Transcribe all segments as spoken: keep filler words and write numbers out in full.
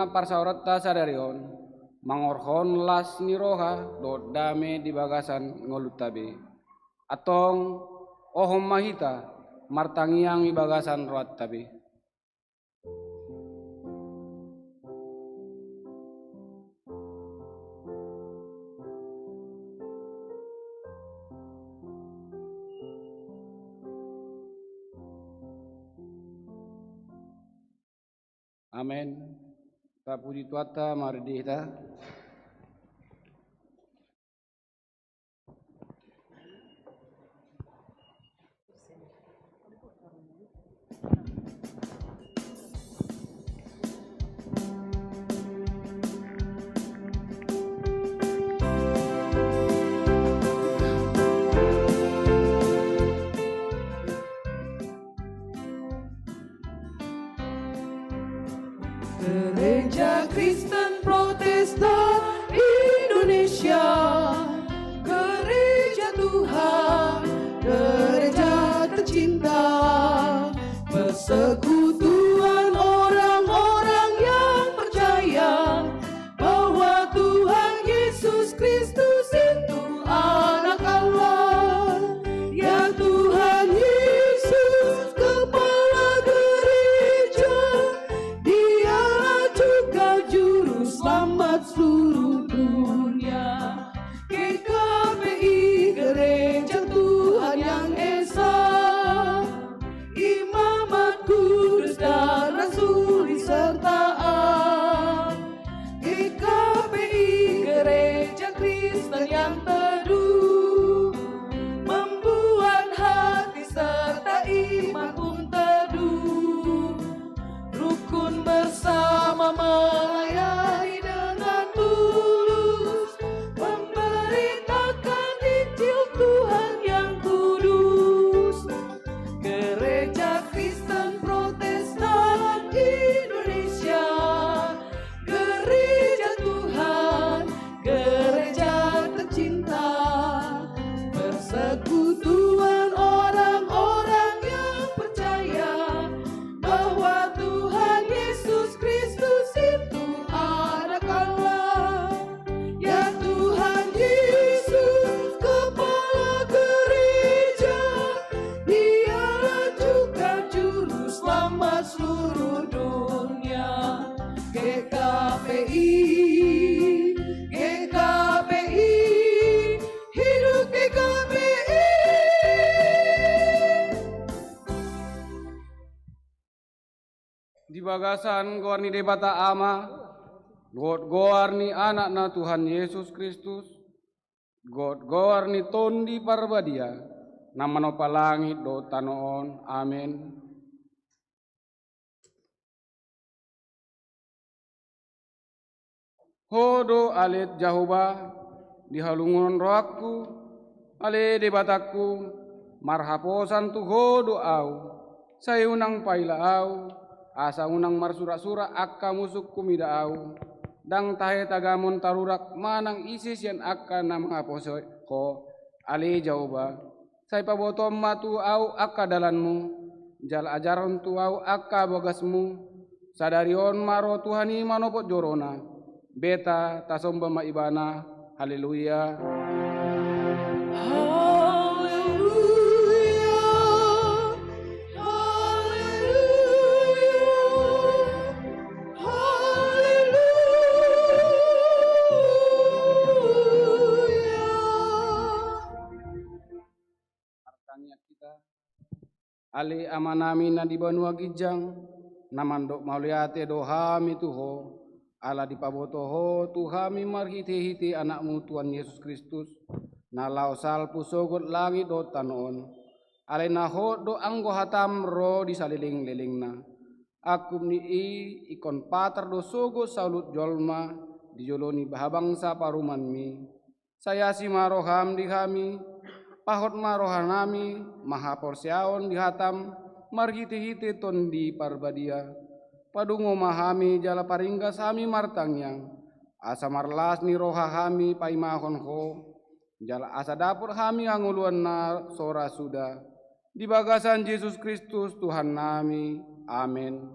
parsaoranta sadari on, mangorhon las ni roha dohot dame di bagasan ngolunta be. Antong, hohom ma hita, martangiang di bagasan rohanta be. Amen. Tapuji Tuhanta, marende hita. Gereja Kristen Protestan Indonesia, gereja Tuhan, gereja tercinta, persekutuan orang-orang yang percaya bahwa Tuhan Yesus Kristus itu Anak Allah. Ya, Tuhan Yesus, Kepala Gereja, Dialah juga Juru Selamat seluruh dunia. G K P I, Gereja Tuhan yang Esa, imamat kudus dan rasuli sertaan. G K P I, gereja Kristen yang teduh, membuat hati serta iman pun teduh. Rukun bersama melayani dengan tulus, memberitakan Injil Tuhan yang kudus. Gereja Kristen Protestan Indonesia, gereja Tuhan, gereja tercinta, persekutuan orang-orang yang percaya bahwa Tuhan Yesus Kristus itu Anak Allah. Ya, Tuhan Yesus, Kepala Gereja, Dialah juga Juru Selamat seluruh dunia. G K P I, G K P I, hidup G K P I. Di bagasan goar ni Debata Ama, dohot goar ni Anakna Tuhan Yesus Kristus, dohot goar ni Tondi Parbadia, na manompa langit dohot tano on. Amen. Ho do ale Jahowa, di halungunan rohangku, ale Debatangku, marhaposan tu Ho do ahu, sai unang paila ahu, asa unang marsuraksurak angka musungku mida ahu, ndang tahe tagamon tarurak manang ise sian angka na manghaposi Ho, ale Jahowa. Sai pabotohon ma tu ahu angka dalanmu, jala ajarhon tu ahu angka bagasmu. Sadari on ma ro Tuhan i manopot jorona. Beta, tasomba ma Ibana. Haleluya. Haleluya. Haleluya. Haleluya. Martangiang hita. Ale Amanami na di banua ginjang, na mandok mauliate do hami tu Ho, ala dipaboto Ho tu hami marhitehite Anakmu Tuhan Yesus Kristus, na laho salpu sogot langit dohot tano on. Alai na hot do anggo hataM ro di salelenglelengna. Angkup ni i ingkon patar do sogot saluhut jolma di jolo ni habangsa parumaenMi. Sai asi ma rohaM di hami, pahot ma rohanami, manghaporseahon di hataM, marhitehite Tondi Parbadia. Padungo ma hami jala paringgas hami martangiang, asa marlas ni roha hami paimahon Ho, jala asa dapot hami hangoluan na so ra suda. Di bagasan Jesus Kristus Tuhannami. Amen.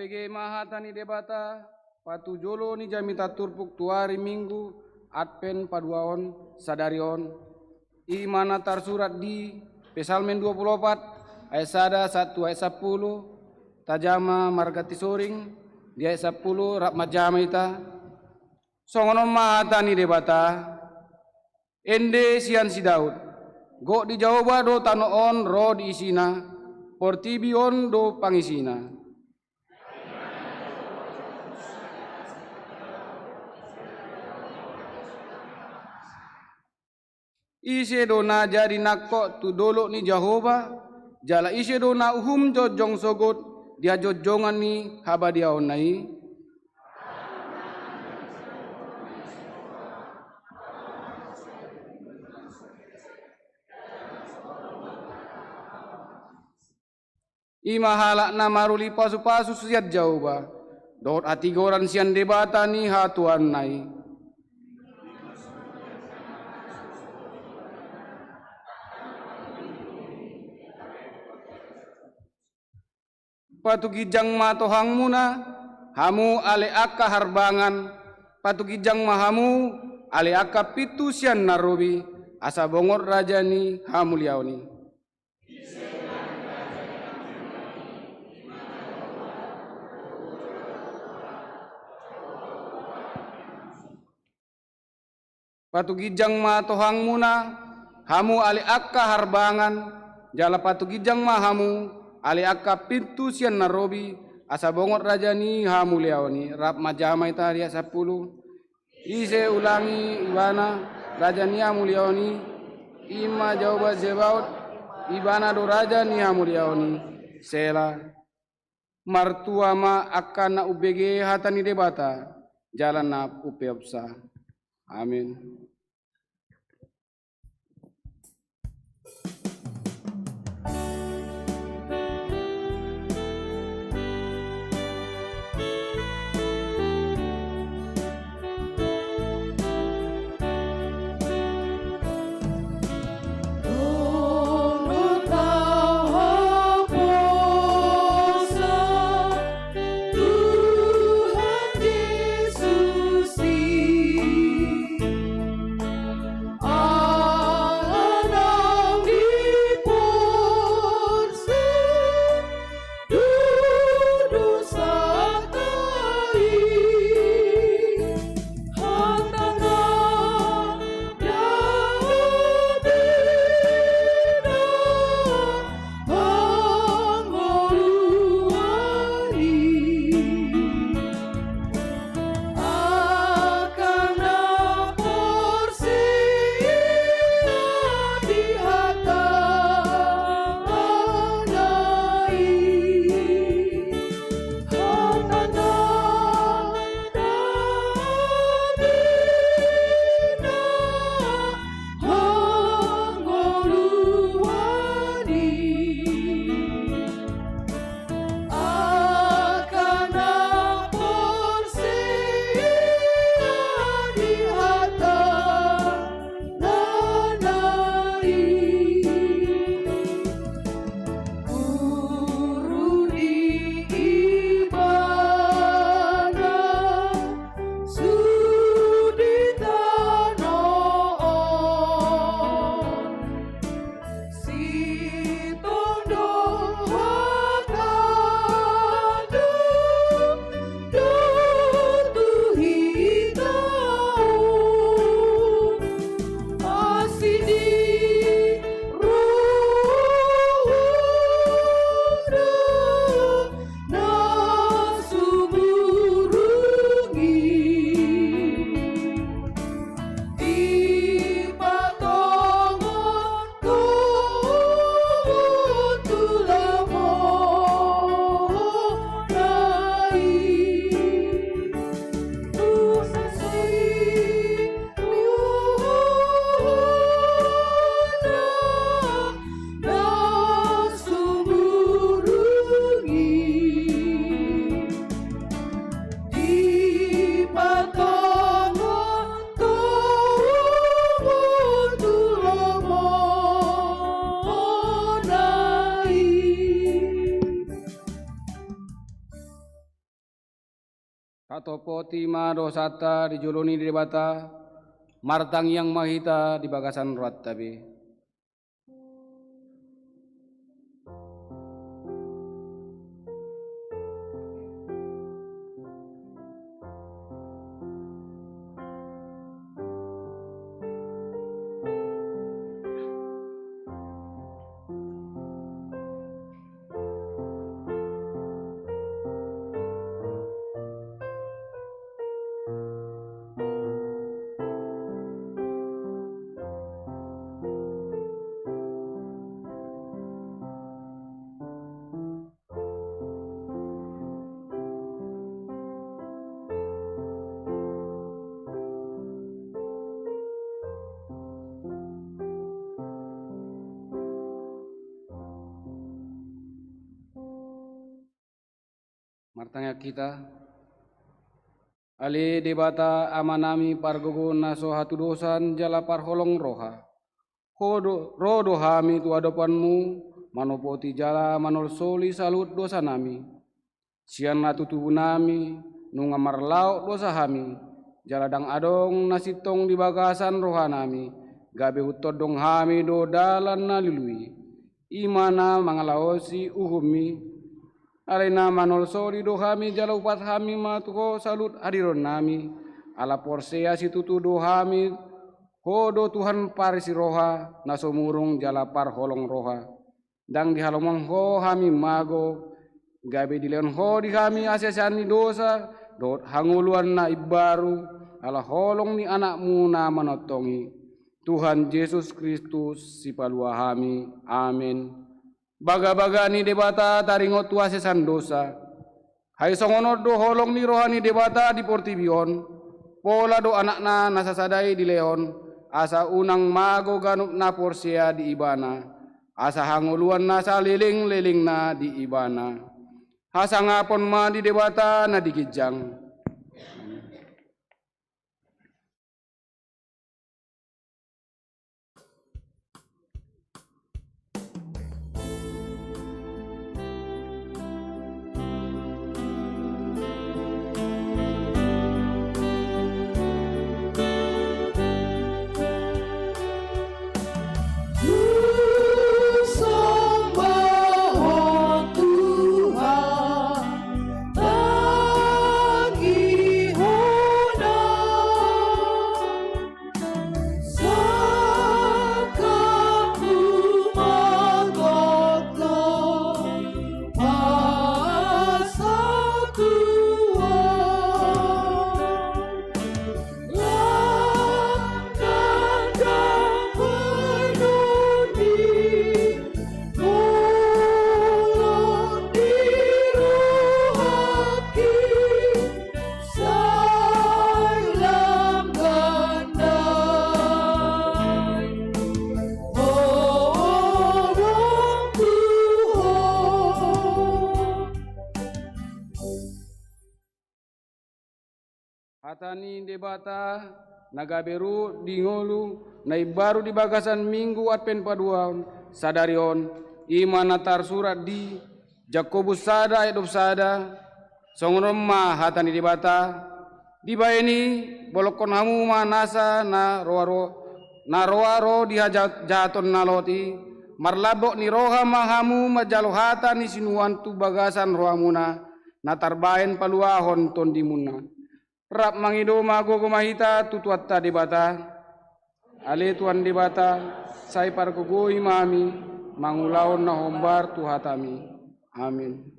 Tabege ma hata ni Debata, patujolo ni jamita turpuk tu ari Minggu Advent paduahon sadari on. I ma na tarsurat di Psalmen dua pulu opat, ayat sada sahat tu ayat sampulu, tajama marganti soring di ayat sampulu, rap manjama hita. Songon on ma hata ni Debata, ende sian si Daud. Gok di Jahowa do tano on ro di isina, portibi on do pangisina. Ise do na jadi nangkok tu dolok ni Jahowa, jala ise do na uhum jongjong sogot di hajongjongan ni habadiaonna i? I ma halak na maruli pasupasu sian Jahowa, dohot hatigoran sian Debata ni hatuaonna i. Patuginjang ma tohangmuna, hamu ale angka harbangan, patuginjang ma hamu ale angka pintu sian na robi, asa bongot raja ni hamuliaon i. Patuginjang ma tohangmuna, hamu ale angka harbangan, jala patuginjang ma hamu ale angka pintu sian na robi, asa bongot raja ni hamuliaon i. Rap manjama hita di ayat sampulu. Ise ulangi ibana raja ni hamuliaon i? I ma Jahowa Zebaot, ibana do raja ni hamuliaon i. Sela. Martua ma angka na umbege hata ni Debata jala na umpeopsa. Amen. Tatompoti ma dosanta di jolo ni Debata, martangiang ma hita di bagasan rohanta be. Martangiang hita. Ale Debata Amanami pargogo na so hatudosan jala parholong roha. Ho do, ro do hami tu adopanMu, manopoti jala manolsoli saluhut dosanami. Sian na tutubunami, nunga marlaok dosa hami, jala ndang adong na sintong di bagasan rohanami, gabe huntondong hami do dalan na lului. I ma na mangalaosi uhumMi, alai na manolsoli do hami jala upat hami ma tu Ho saluhut hadironnami, ala porsea situtu do hami, Ho do Tuhan parisi roha, na so murung jala parholong roha. Ndang dihalomon Ho hami mago, gabe dilehon Ho di hami haseasean ni dosa, dohot hangoluan na imbaru, ala holong ni AnakMu na manongtong i, Tuhan Jesus Kristus, Sipalua hami. Amen. Bagabaga ni Debata taringot tu haseasean dosa. Ai songon on do holong ni roha ni Debata di portibi on, pola do AnakNa na sasada i dilehon, asa unang mago ganup na porsea di Ibana, asa hangoluan na salelenglelengna di Ibana. Hasangapon ma di Debata na di ginjang. Hata ni Debata na gabe ruhut di ngolu na imbaru di bagasan Minggu Advent paduahon sadari on, i ma na tarsurat di Jakobus sada ayat dua pulu sada. Songon on ma hata ni Debata: Dibahen i, bolongkon hamu ma nasa na roa-roa, na roa ro di haja-, hajahaton na lot i, marlambok ni roha ma hamu manjalo hata ni sinuan tu bagasan rohamuna, na tarbahen paluahon tondimuna. Rap mangido ma gogo ma hita tu Tuhanta Debata. Ale Tuhan Debata, sai pargogoi ma hami mangulahon na hombar tu hatami. Amin.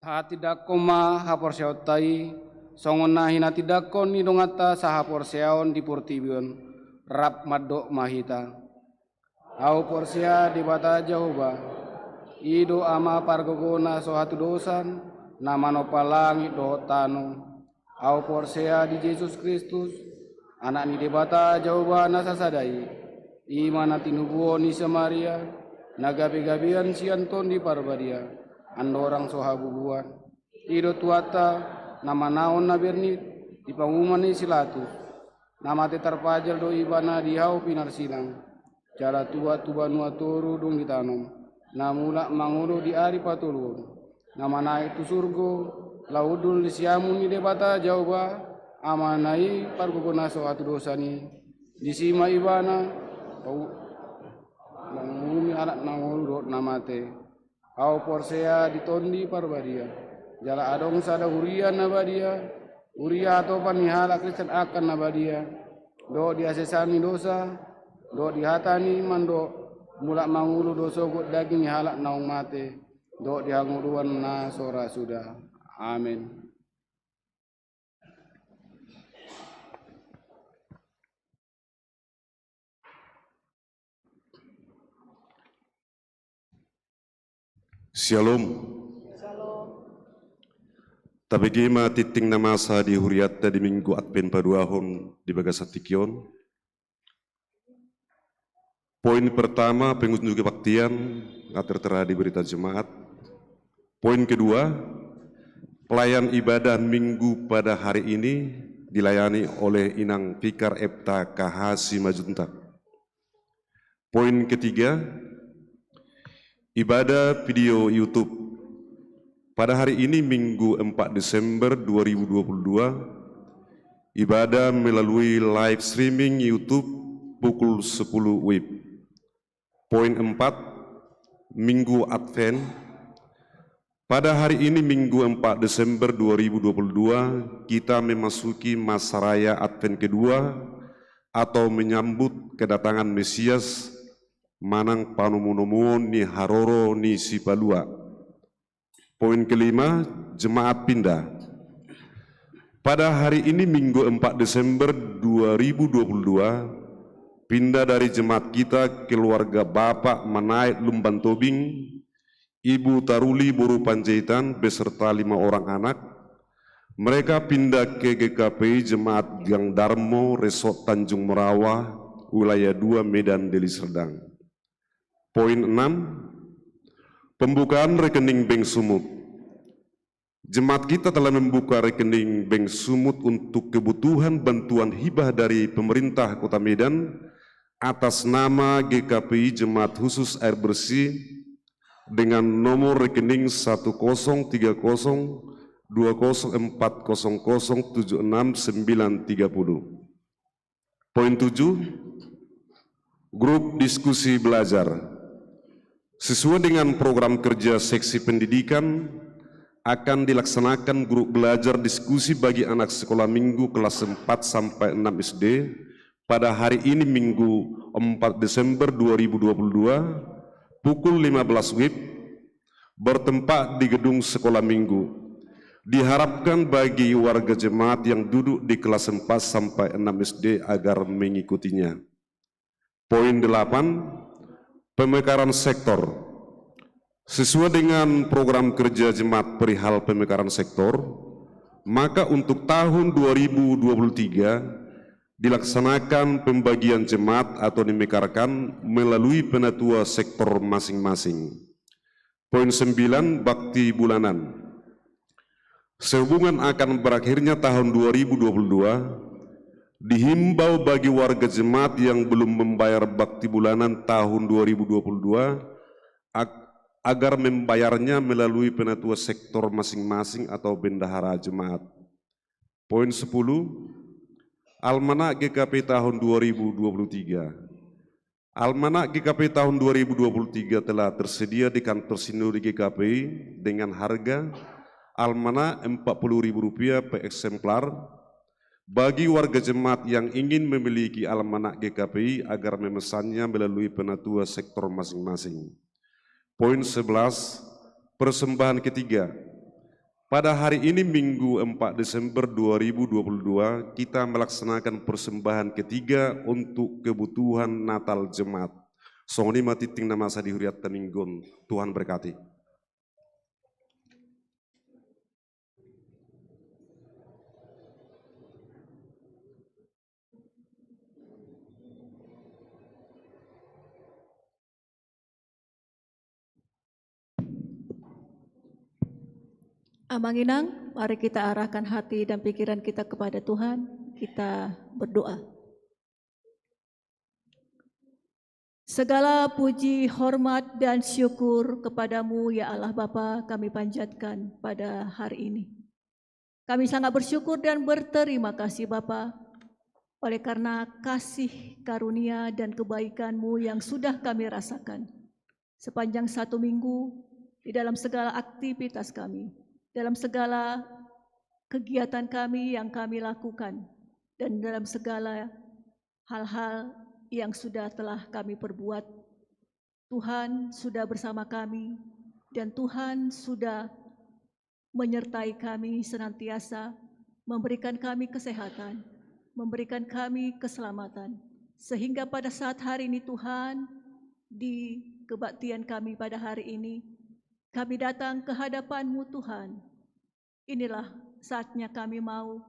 Hatindangkon ma haporseaonta i, songon na hinatindangkon ni donganta sahaporseaon di portibi on, rap mandok ma hita. Ahu porsea Debata Jahowa, i do Ama pargogona so hatudosan, na manompa langit dohot tano. Ahu porsea di Jesus Kristus, Anak ni Debata Jahowa na sasada i, i ma na tinubuhon ni si Maria, na gabegabean sian Tondi Parbadia, andorang so habubuhan. I do Tuhanta, na manaon na bernit, di panguhuman ni si Pilatus, na mate tarpajal do Ibana di hau pinarsilang, jala tuat tu banua toru dung ditanom, na mulak mangolu di ari patoluhon, na manaek tu surgo, laho hundul di siamun ni Debata Jahowa, Amana i pargogona so hatudosan i. Disi ma Ibana, pau-, manguhumi halak na ngolu dohot na mate. Ahu porsea di Tondi Parbadia, jala adong sada huria na badia, huria hatopan ni halak Kristen angka na badia, dohot di hasesaon ni dosa, dohot di hata ni mandok, mulak mangolu do sogot daging ni halak naung mate, dohot di hangoluan na so ra suda. Amen. Syalom. Syalom. Tabege ma tingting na masa di hurianta di Minggu Advent paduahon di bagasan tingki on. Poin pertama, pengunjuk kebaktian, na tertera di Berita Jemaat. Poin kedua, pelayan ibadah Minggu pada hari ini dilayani oleh Inang Fikar Epta K H Simanjuntak. Poin ketiga, ibadah video YouTube. Pada hari ini, Minggu empat Desember dua ribu dua puluh dua, ibadah melalui live streaming YouTube pukul sepuluh WIB. Poin empat, Minggu Advent. Pada hari ini, Minggu empat Desember dua ribu dua puluh dua, kita memasuki masa raya Advent kedua atau menyambut kedatangan Mesias manang panomunomuon ni haroro ni Sipalua. Poin kelima, jemaat pindah. Pada hari ini, Minggu empat Desember dua ribu dua puluh dua, pindah dari jemaat kita keluarga Bapak Manaek Lumban Tobing, Ibu Taruli boru Panjaitan beserta lima orang anak. Mereka pindah ke G K P I Jemaat Gang Darmo, Resort Tanjung Morawa, Wilayah dua, Medan, Deli Serdang. Poin enam, pembukaan rekening bank Sumut. Jemaat kita telah membuka rekening bank Sumut untuk kebutuhan bantuan hibah dari pemerintah Kota Medan atas nama G K P I Jemaat Khusus Air Bersih dengan nomor rekening satu kosong tiga kosong dua kosong empat kosong kosong tujuh enam sembilan tiga puluh. Poin tujuh, grup diskusi belajar. Sesuai dengan program kerja seksi pendidikan, akan dilaksanakan grup belajar diskusi bagi anak sekolah minggu kelas empat sampai enam S D pada hari ini, Minggu empat Desember dua ribu dua puluh dua, pukul lima belas WIB, bertempat di gedung sekolah minggu. Diharapkan bagi warga jemaat yang duduk di kelas empat sampai enam S D agar mengikutinya. Poin delapan, pemekaran sektor. Sesuai dengan program kerja jemaat perihal pemekaran sektor, maka untuk tahun dua ribu dua puluh tiga dilaksanakan pembagian jemaat atau dimekarkan melalui penatua sektor masing-masing. Poin sembilan, bakti bulanan. Sehubungan akan berakhirnya tahun dua ribu dua puluh dua, dihimbau bagi warga jemaat yang belum membayar bakti bulanan tahun dua ribu dua puluh dua ag-, agar membayarnya melalui penatua sektor masing-masing atau bendahara jemaat. Poin sepuluh, Almanak G K P I tahun dua ribu dua puluh tiga. Almanak G K P I tahun dua ribu dua puluh tiga telah tersedia di kantor sinode G K P I dengan harga almanak empat puluh ribu rupiah per eksemplar. Bagi warga jemaat yang ingin memiliki almanak G K P I agar memesannya melalui penatua sektor masing-masing. Poin sebelas, persembahan ketiga. Pada hari ini, Minggu empat Desember dua ribu dua puluh dua, kita melaksanakan persembahan ketiga untuk kebutuhan Natal Jemaat. Songon i ma tingting na masa di hurianta minggu on. Tuhan berkati. Amang inang, mari kita arahkan hati dan pikiran kita kepada Tuhan. Kita berdoa. Segala puji, hormat, dan syukur kepada-Mu, ya Allah Bapa, kami panjatkan pada hari ini. Kami sangat bersyukur dan berterima kasih, Bapa, oleh karena kasih karunia dan kebaikan-Mu yang sudah kami rasakan sepanjang satu minggu, di dalam segala aktivitas kami, dalam segala kegiatan kami yang kami lakukan, dan dalam segala hal-hal yang sudah telah kami perbuat. Tuhan sudah bersama kami, dan Tuhan sudah menyertai kami senantiasa, memberikan kami kesehatan, memberikan kami keselamatan, sehingga pada saat hari ini, Tuhan, di kebaktian kami pada hari ini, kami datang ke hadapan-Mu, Tuhan. Inilah saatnya kami mau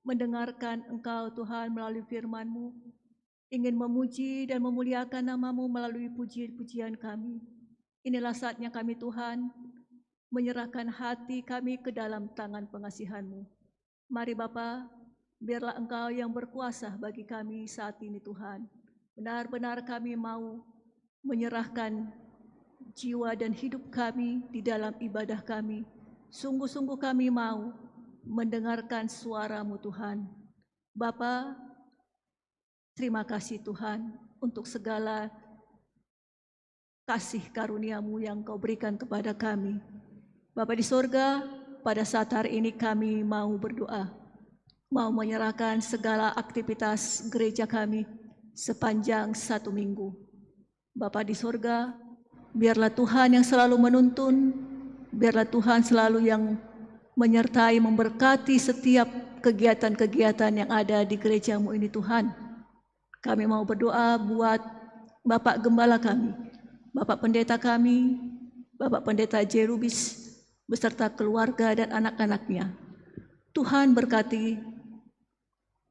mendengarkan Engkau, Tuhan, melalui firman-Mu, ingin memuji dan memuliakan nama-Mu melalui puji-pujian kami. Inilah saatnya kami, Tuhan, menyerahkan hati kami ke dalam tangan pengasihan-Mu. Mari, Bapa, biarlah Engkau yang berkuasa bagi kami saat ini, Tuhan. Benar-benar kami mau menyerahkan jiwa dan hidup kami di dalam ibadah kami. Sungguh-sungguh kami mau mendengarkan suara-Mu, Tuhan. Bapa, terima kasih, Tuhan, untuk segala kasih karunia-Mu yang Kau berikan kepada kami. Bapa di sorga, pada saat hari ini kami mau berdoa, mau menyerahkan segala aktivitas gereja kami sepanjang satu minggu. Bapa di sorga, biarlah Tuhan yang selalu menuntun, biarlah Tuhan selalu yang menyertai, memberkati setiap kegiatan-kegiatan yang ada di gereja-Mu ini, Tuhan. Kami mau berdoa buat Bapak Gembala kami, Bapak Pendeta kami, Bapak Pendeta Jerubis, beserta keluarga dan anak-anaknya. Tuhan berkati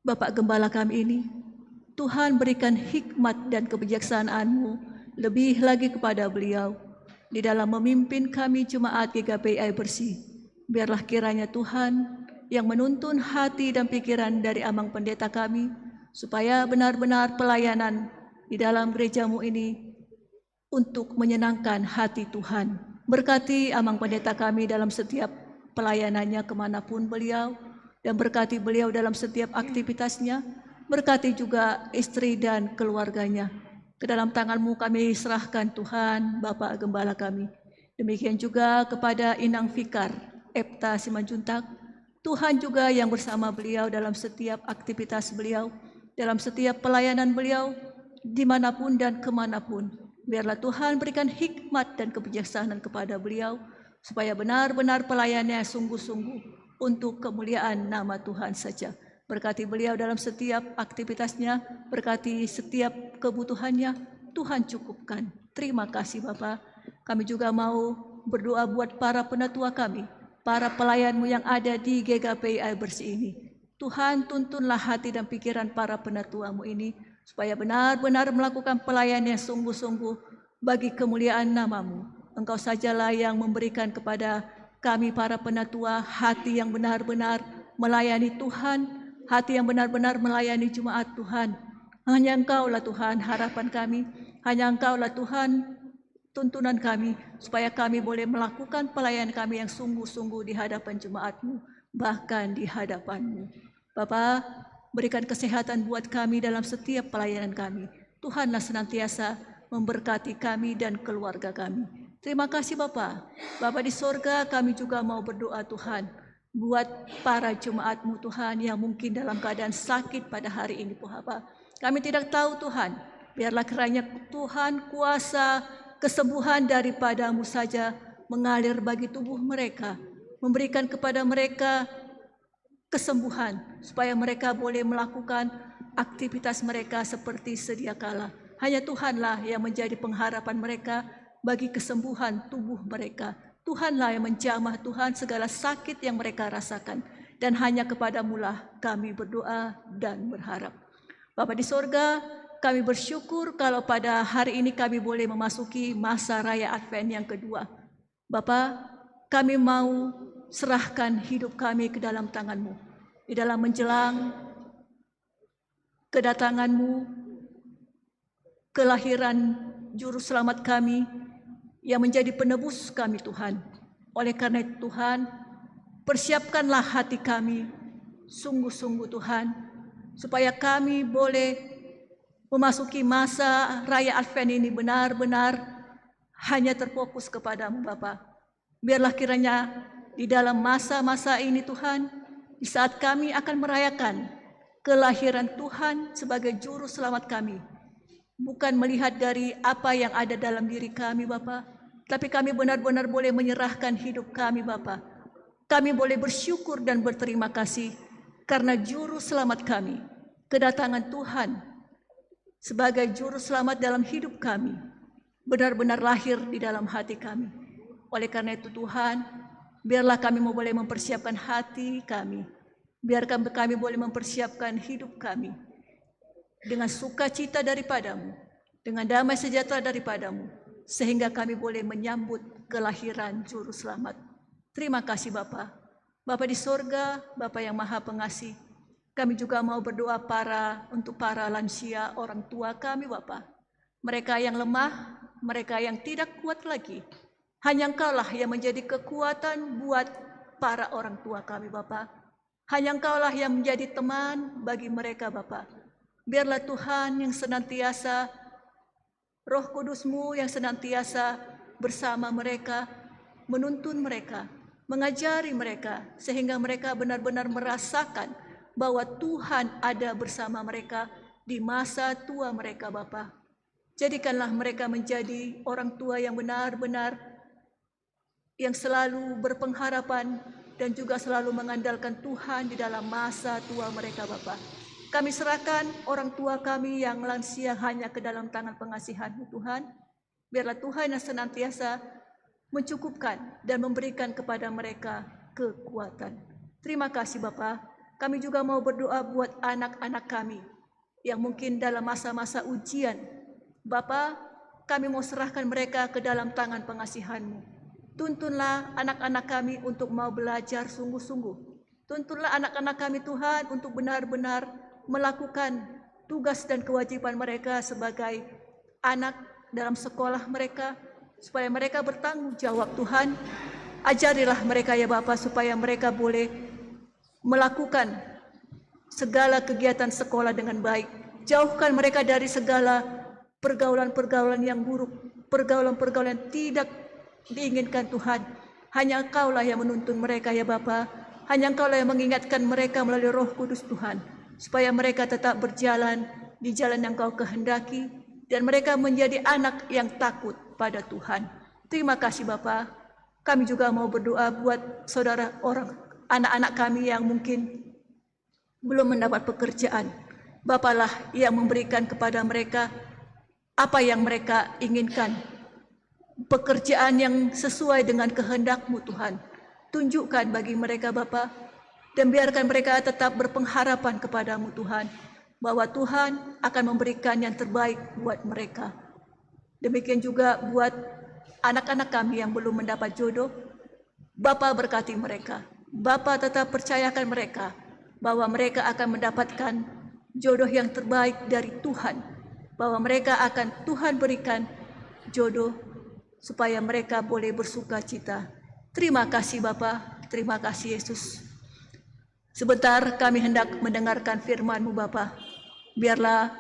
Bapak Gembala kami ini. Tuhan berikan hikmat dan kebijaksanaan-Mu lebih lagi kepada beliau di dalam memimpin kami jemaat G K P I Air Bersih. Biarlah kiranya Tuhan yang menuntun hati dan pikiran dari Amang Pendeta kami, supaya benar-benar pelayanan di dalam gereja-Mu ini untuk menyenangkan hati Tuhan. Berkati Amang Pendeta kami dalam setiap pelayanannya kemanapun beliau, dan berkati beliau dalam setiap aktivitasnya, berkati juga istri dan keluarganya. Ke dalam tangan-Mu kami serahkan, Tuhan, Bapak Gembala kami. Demikian juga kepada Inang Fikar, Epta Simanjuntak, Tuhan juga yang bersama beliau dalam setiap aktivitas beliau, dalam setiap pelayanan beliau, dimanapun dan kemanapun. Biarlah Tuhan berikan hikmat dan kebijaksanaan kepada beliau, supaya benar-benar pelayannya sungguh-sungguh untuk kemuliaan nama Tuhan saja. Berkati beliau dalam setiap aktivitasnya, berkati setiap kebutuhannya, Tuhan cukupkan. Terima kasih, Bapa. Kami juga mau berdoa buat para penatua kami, para pelayan-Mu yang ada di G K P I Air Bersih ini. Tuhan, tuntunlah hati dan pikiran para penatua-Mu ini, supaya benar-benar melakukan pelayanan yang sungguh-sungguh bagi kemuliaan nama-Mu. Engkau sajalah yang memberikan kepada kami para penatua hati yang benar-benar melayani Tuhan, hati yang benar-benar melayani jemaat Tuhan. Hanya Engkaulah Tuhan harapan kami, hanya Engkaulah Tuhan tuntunan kami, supaya kami boleh melakukan pelayanan kami yang sungguh-sungguh di hadapan jemaat-Mu, bahkan di hadapan-Mu. Bapa, berikan kesehatan buat kami dalam setiap pelayanan kami. Tuhanlah senantiasa memberkati kami dan keluarga kami. Terima kasih, Bapa. Bapa di sorga, kami juga mau berdoa, Tuhan, buat para jemaat-Mu, Tuhan, yang mungkin dalam keadaan sakit pada hari ini, Bapa. Kami tidak tahu, Tuhan. Biarlah kiranya, Tuhan, kuasa kesembuhan daripada-Mu saja mengalir bagi tubuh mereka. memberikan kepada mereka kesembuhan, supaya mereka boleh melakukan aktivitas mereka seperti sedia kala. Hanya Tuhanlah yang menjadi pengharapan mereka bagi kesembuhan tubuh mereka. Tuhanlah yang menjamah, Tuhan, segala sakit yang mereka rasakan. Dan hanya kepada-Mulah kami berdoa dan berharap. Bapa di sorga, kami bersyukur kalau pada hari ini kami boleh memasuki masa raya Advent yang kedua. Bapa, kami mau serahkan hidup kami ke dalam tangan-Mu. Di dalam menjelang kedatangan-Mu, kelahiran Juru Selamat kami, yang menjadi penebus kami, Tuhan. Oleh karena itu, Tuhan, persiapkanlah hati kami, sungguh-sungguh, Tuhan, supaya kami boleh memasuki masa raya Advent ini benar-benar hanya terfokus kepada-Mu, Bapa. Biarlah kiranya di dalam masa-masa ini, Tuhan, di saat kami akan merayakan kelahiran Tuhan sebagai Juru Selamat kami, bukan melihat dari apa yang ada dalam diri kami, Bapa, tapi kami benar-benar boleh menyerahkan hidup kami, Bapa. Kami boleh bersyukur dan berterima kasih karena Juru Selamat kami, kedatangan Tuhan sebagai Juru Selamat dalam hidup kami, benar-benar lahir di dalam hati kami. Oleh karena itu, Tuhan, biarlah kami mau boleh mempersiapkan hati kami. Biarkan kami boleh mempersiapkan hidup kami dengan sukacita daripada-Mu, dengan damai sejahtera daripada-Mu, sehingga kami boleh menyambut kelahiran Juru Selamat. Terima kasih, Bapa. Bapa di sorga, Bapa yang Maha Pengasih, kami juga mau berdoa para, untuk para lansia, orang tua kami, Bapa. Mereka yang lemah, mereka yang tidak kuat lagi. Hanya Engkaulah yang menjadi kekuatan buat para orang tua kami, Bapa. Hanya Engkaulah yang menjadi teman bagi mereka, Bapa. Biarlah Tuhan yang senantiasa, Roh Kudus-Mu yang senantiasa bersama mereka, menuntun mereka, mengajari mereka, sehingga mereka benar-benar merasakan bahwa Tuhan ada bersama mereka di masa tua mereka, Bapa. Jadikanlah mereka menjadi orang tua yang benar-benar, yang selalu berpengharapan dan juga selalu mengandalkan Tuhan di dalam masa tua mereka, Bapa. Kami serahkan orang tua kami yang lansia hanya ke dalam tangan pengasihan-Mu, Tuhan. Biarlah Tuhan yang senantiasa mencukupkan dan memberikan kepada mereka kekuatan. Terima kasih, Bapa. Kami juga mau berdoa buat anak-anak kami yang mungkin dalam masa-masa ujian. Bapa, kami mau serahkan mereka ke dalam tangan pengasihan-Mu. Tuntunlah anak-anak kami untuk mau belajar sungguh-sungguh. Tuntunlah anak-anak kami, Tuhan, untuk benar-benar melakukan tugas dan kewajiban mereka sebagai anak dalam sekolah mereka, supaya mereka bertanggung jawab, Tuhan. Ajarilah mereka, ya Bapa, supaya mereka boleh melakukan segala kegiatan sekolah dengan baik. Jauhkan mereka dari segala pergaulan-pergaulan yang buruk, pergaulan-pergaulan yang tidak diinginkan, Tuhan. Hanya Engkaulah yang menuntun mereka, ya Bapa. Hanya Engkaulah yang mengingatkan mereka melalui Roh Kudus, Tuhan, supaya mereka tetap berjalan di jalan yang Engkau kehendaki dan mereka menjadi anak yang takut pada Tuhan. Terima kasih, Bapa. Kami juga mau berdoa buat saudara orang, anak-anak kami yang mungkin belum mendapat pekerjaan. Bapalah yang memberikan kepada mereka apa yang mereka inginkan. Pekerjaan yang sesuai dengan kehendak-Mu, Tuhan. Tunjukkan bagi mereka, Bapa, dan biarkan mereka tetap berpengharapan kepada-Mu, Tuhan, bahwa Tuhan akan memberikan yang terbaik buat mereka. Demikian juga buat anak-anak kami yang belum mendapat jodoh, Bapa berkati mereka. Bapa tetap percayakan mereka bahwa mereka akan mendapatkan jodoh yang terbaik dari Tuhan, bahwa mereka akan Tuhan berikan jodoh supaya mereka boleh bersukacita. Terima kasih, Bapa. Terima kasih, Yesus. Sebentar kami hendak mendengarkan firman-Mu, Bapa. Biarlah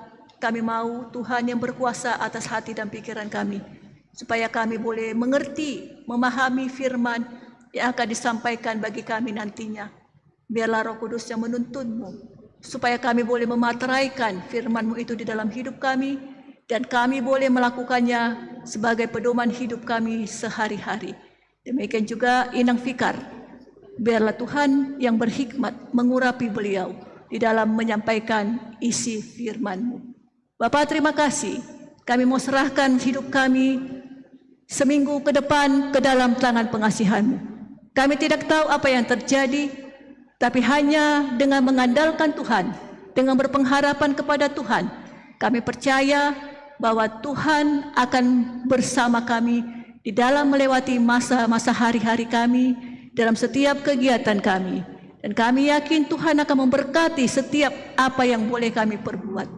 kami mau, Tuhan, yang berkuasa atas hati dan pikiran kami, supaya kami boleh mengerti, memahami firman yang akan disampaikan bagi kami nantinya. Biarlah Roh Kudus yang menuntun-Mu, supaya kami boleh memateraikan firman-Mu itu di dalam hidup kami, dan kami boleh melakukannya sebagai pedoman hidup kami sehari-hari. Demikian juga Inang Fikar. Biarlah Tuhan yang berhikmat mengurapi beliau di dalam menyampaikan isi firman-Mu. Bapa, terima kasih. Kami mau serahkan hidup kami seminggu ke depan ke dalam tangan pengasihan-Mu. Kami tidak tahu apa yang terjadi, tapi hanya dengan mengandalkan Tuhan, dengan berpengharapan kepada Tuhan, kami percaya bahwa Tuhan akan bersama kami di dalam melewati masa-masa hari-hari kami, dalam setiap kegiatan kami. Dan kami yakin Tuhan akan memberkati setiap apa yang boleh kami perbuat.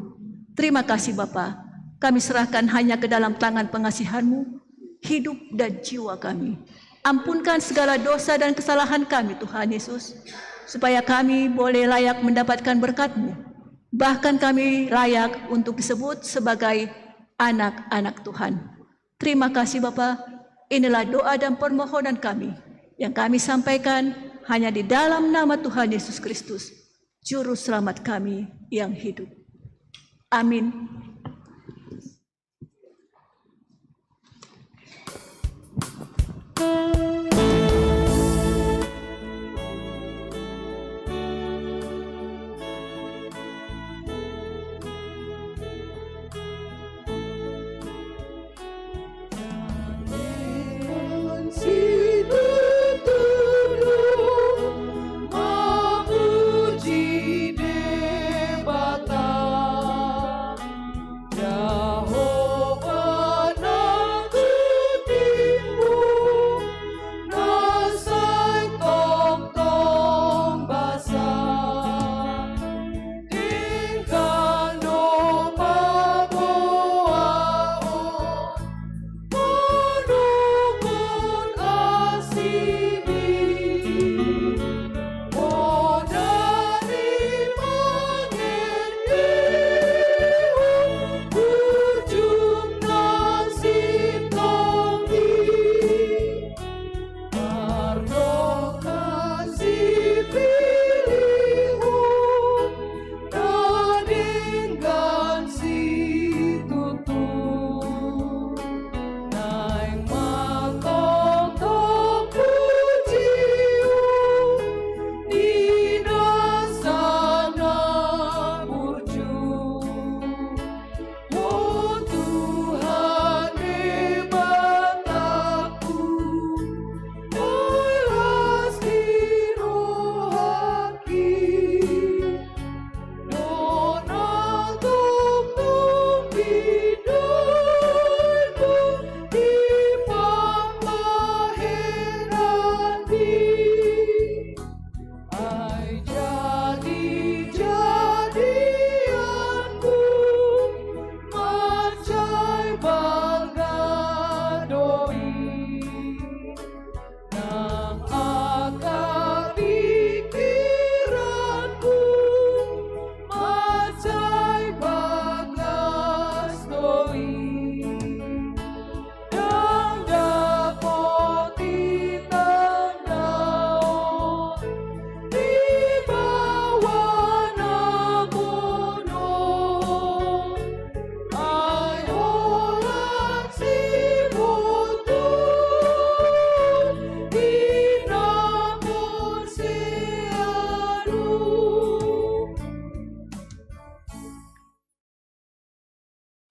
Terima kasih Bapa. Kami serahkan hanya ke dalam tangan pengasihan-Mu, hidup dan jiwa kami. Ampunkan segala dosa dan kesalahan kami, Tuhan Yesus, supaya kami boleh layak mendapatkan berkat-Mu. Bahkan kami layak untuk disebut sebagai anak-anak Tuhan. Terima kasih Bapa. Inilah doa dan permohonan kami yang kami sampaikan hanya di dalam nama Tuhan Yesus Kristus, Juru Selamat kami yang hidup. Amin.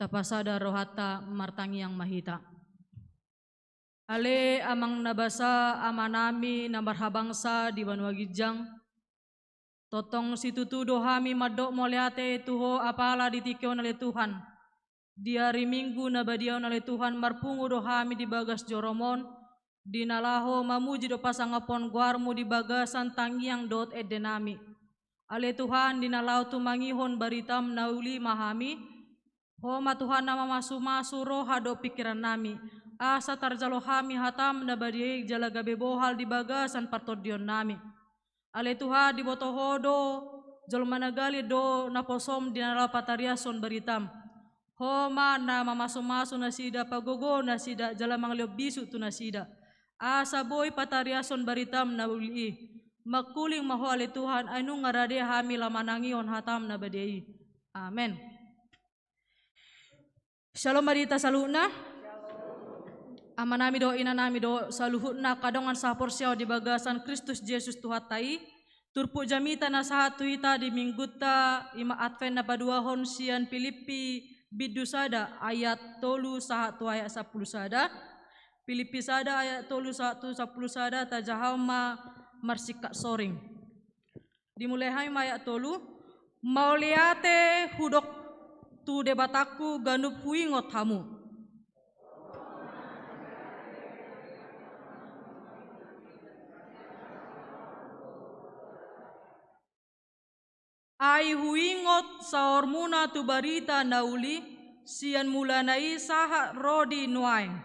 Tapasada rohanta, martangiang ma hita. Ale Amang na basa, Amanami na marhabangsa di banua ginjang, tongtong situtu do hami mandok mauliate tu Ho apala di tingki on ale Tuhan. Di ari Minggu na badia on ale Tuhan, marpungu do hami di bagas joroM on, di na laho mamuji dohot pasangaphon goarMu di bagasan tangiang dohot endenami. Ale Tuhan, di na laho tumangihon baritaM na uli ma hami. Ho ma Tuhan na mamasumasu roha dohot pingkirannami, asa tarjalo hami hataM na badia i jala gabe bohal di bagasan partondionnami. Ale Tuhan, diboto Ho do, jolma na gale do naposoM di na laho patariashon baritaM. Ho ma na mamasumasu nasida, pagogo nasida, jala mangalehon bisuk tu nasida, asa boi patariashon baritaM na uli i. Mangkuling ma Ho ale Tuhan, ai nunga rade hami laho manangihon hataM na badia i. Amen. Syalom ma di hita saluhutna. Amanami dohot inanami dohot saluhutna angka dongan sahaporseaon di bagasan Kristus Jesus Tuhanta i, turpuk jamita na sahat tu hita di minggunta i ma Advent na paduahon sian Pilippi bindu sada ayat tolu sahat tu ayat sampulu sada. Pilippi sada ayat tolu sahat tu sampulu sada, tajahahon ma marsingkat soring. Dimulai hami ma ayat tolu. Mauliate hudok tu Debatangku ganup huingot hamu. Ai huingot saormuna tu barita na uli, sian mulana i sahat ro di nuaeng.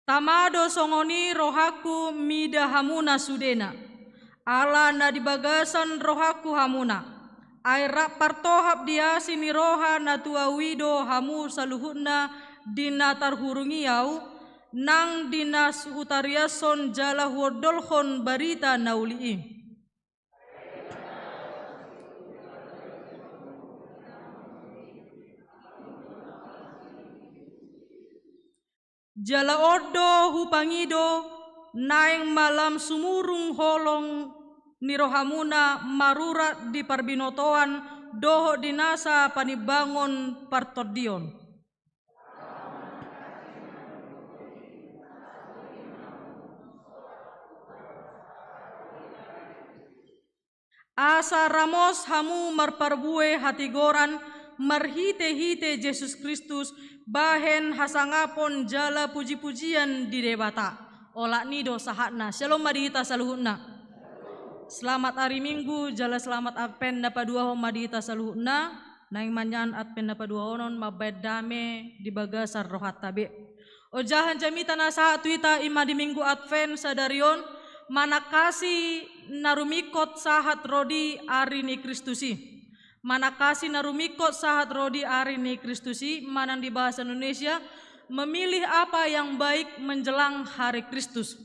Tama do songon i rohangku mida hamuna sudena, ala na di bagasan rohangku hamuna. Ai rap partohap di asi ni roha na tu ahu i do hamu saluhutna di na tarhurung i ahu, nang di na hutariashon jala huondolhon barita na uli i. Jala on do hupangido, naeng ma lam sumurung holong ni rohamuna marurat di parbinotoan dohot di nasa panimbangon partondion. Asa ramos hamu marparbue hatigoran marhitehite Jesus Kristus, bahen hasangapon jala pujipujian di Debata. Olat ni i do sahatna. Syalom ma di hita saluhutna. Selamat ari Minggu jala selamat Advent na paduahon ma di hita saluhutna. Naeng ma nian Advent na paduahonon mambahen dame di bagasan rohanta be. Ojahan jamita na sahat tu hita i ma di Minggu Advent sadari on, manangkasi na rumingkot sahat ro di ari ni Kristus i. Manangkasi na rumingkot sahat ro di ari ni Kristus i, manang di bahasa Indonesia, memilih apa yang baik menjelang hari Kristus.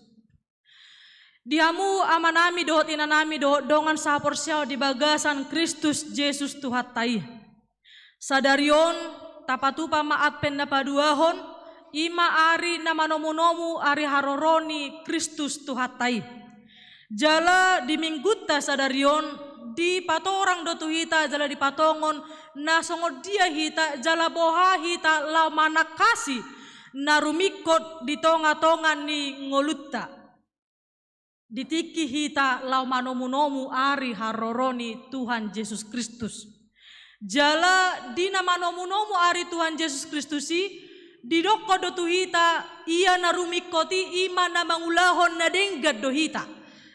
Di hamu amanami dohot inanami dohot dongan sahaporseaon di bagasan Kristus Jesus Tuhanta i. Sadari on, tapatupa ma Advent na paduahon, i ma ari na manomunomu ari haroro ni Kristus Tuhanta i. Jala di minggunta sadari on, dipatorang do tu hita jala dipatongon na songon dia hita jala boha hita laho manangkasi na rumingkot di tongatonga ni ngolunta. Di tingki hita laho manomunomu ari haroro ni Tuhan Jesus Kristus. Jala di na manomunomu ari Tuhan Jesus Kristus i, didokkon do tu hita, ia na rumingkot i i ma na mangulahon na denggan do hita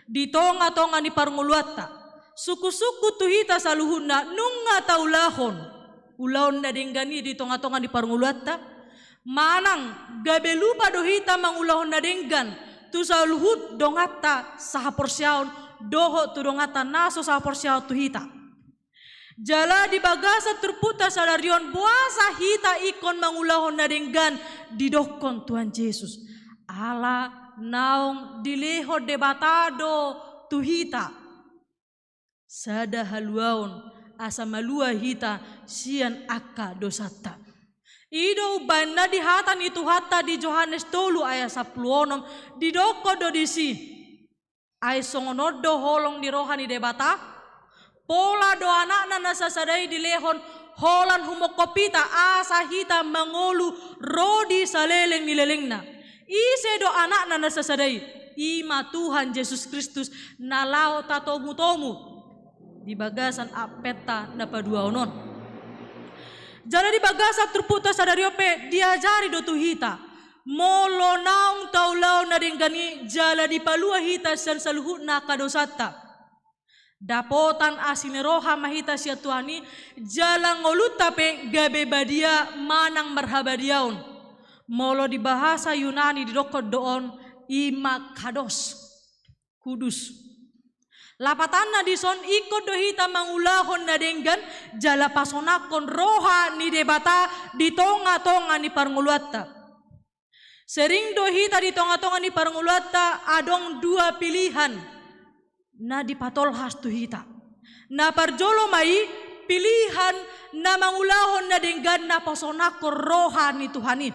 di tongatonga ni parngoluanta. Sungkunsungkun tu hita saluhutna nunga taulahon ulaon na denggan i di tongatonga ni parngoluanta. Manang gabe lupa do hita mangulahon na denggan tu saluhut donganta sahaporseaon dohot tu donganta na so sahaporseaon tu hita. Jala di bagasan turpukta sadari on boasa hita ingkon mangulahon na denggan didokkon Tuhan Jesus. Ala naung dilehon Debata do tu hita sada haluaon asa malua hita sian angka dosanta. I do umbahen na di hata ni Tuhanta di Johannes tolu ayat sampulu onom, didokkon do disi. Ai songon on do holong ni roha ni Debata, pola do Anakna na sasada i dilehon holan humongkop hita asa hita mangolu ro di saleleng ni lelengna. Ise do Anakna na sasada i? I ma Tuhan Jesus Kristus na laho tatomutomu di bagasan Adventa na paduahon on. Jala di bagasan turpukta sadari on pe diajari do tu hita, molo naung taulahon na denggan i jala dipalua hita sian saluhutna angka dosanta. Dapotan asi ni roha ma hita sian Tuhan i, jala ngolunta pe gabe badia manang marhabadiaon. Molo di bahasa Yunani didokkon do on, i ma kados, kudus. Lapatanna dison ingkon do hita mangulahon na denggan, jala pasonangkon roha ni Debata di tongatonga ni parngoluanta. Sering do hita di tonga-tonga ni parngoluanta adong dua pilihan na dipatolhas tu hita. Na parjolo ma i, pilihan na mangulahon na denggan na pasonangkon roha ni Tuhan i.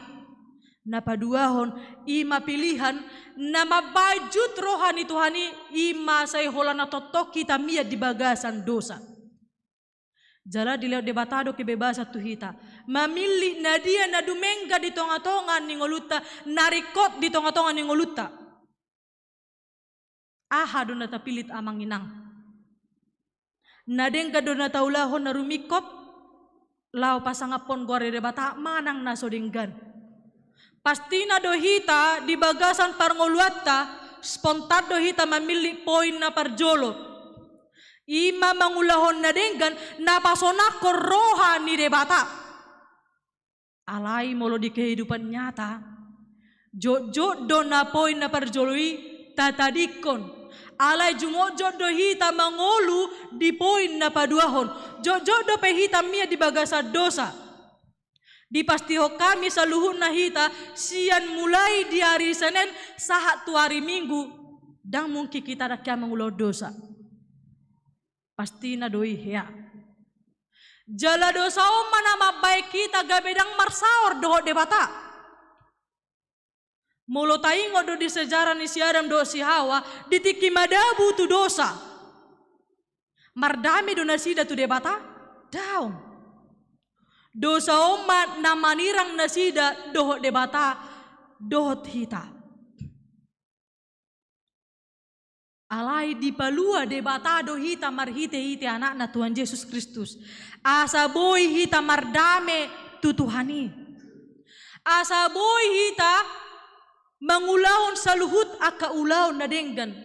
Na paduahon, i ma pilihan na mambahen jut roha ni Tuhan i, i ma sai holan na tongtong hita mian di bagasan dosa. Jala dilehon Debata do kebebasan tu hita mamillit na dia na dumenggan di tonga-tonga ni ngolunta, na ringkot di tonga-tonga ni ngolunta. Aha do na tapillit, amang inang? Na denggan do na taulahon na rumingkot laho pasangaphon goar ni Debata, manang na so denggan? Pastina do hita di bagasan parngoluanta, spontan do hita mamillit poin na parjolo. I ma mangulahon na denggan na pasonangkon roha ni Debata. Alai molo di kehidupan nyata, jotjot do na poin na parjolo i tatadingkon. Alai jumotjot do hita mangolu di poin na paduahon. Jotjot dope hita mian di bagasan dosa. Dipastihon hami saluhutna hita, sian mulai di ari Senen sahat tu ari Minggu, ndang mungkin hita dang hea mangulahon dosa. Pastina do i hea. Jala dosa on ma na mambahen hita gabe ndang marsaor dohot Debata. Molo taingot do di sejarah ni si Adam dohot si Hawa, di tingki madabu tu dosa, mardame do nasida tu Debata? Daong. Dosa on ma na manirang nasida dohot Debata, dohot hita. Alai dipalua Debata do hita marhite-hite Anakna Tuhan Jesus Kristus, asa boi hita mardame tu Tuhan i. Asa boi hita mangulahon saluhut angka ulaon na denggan,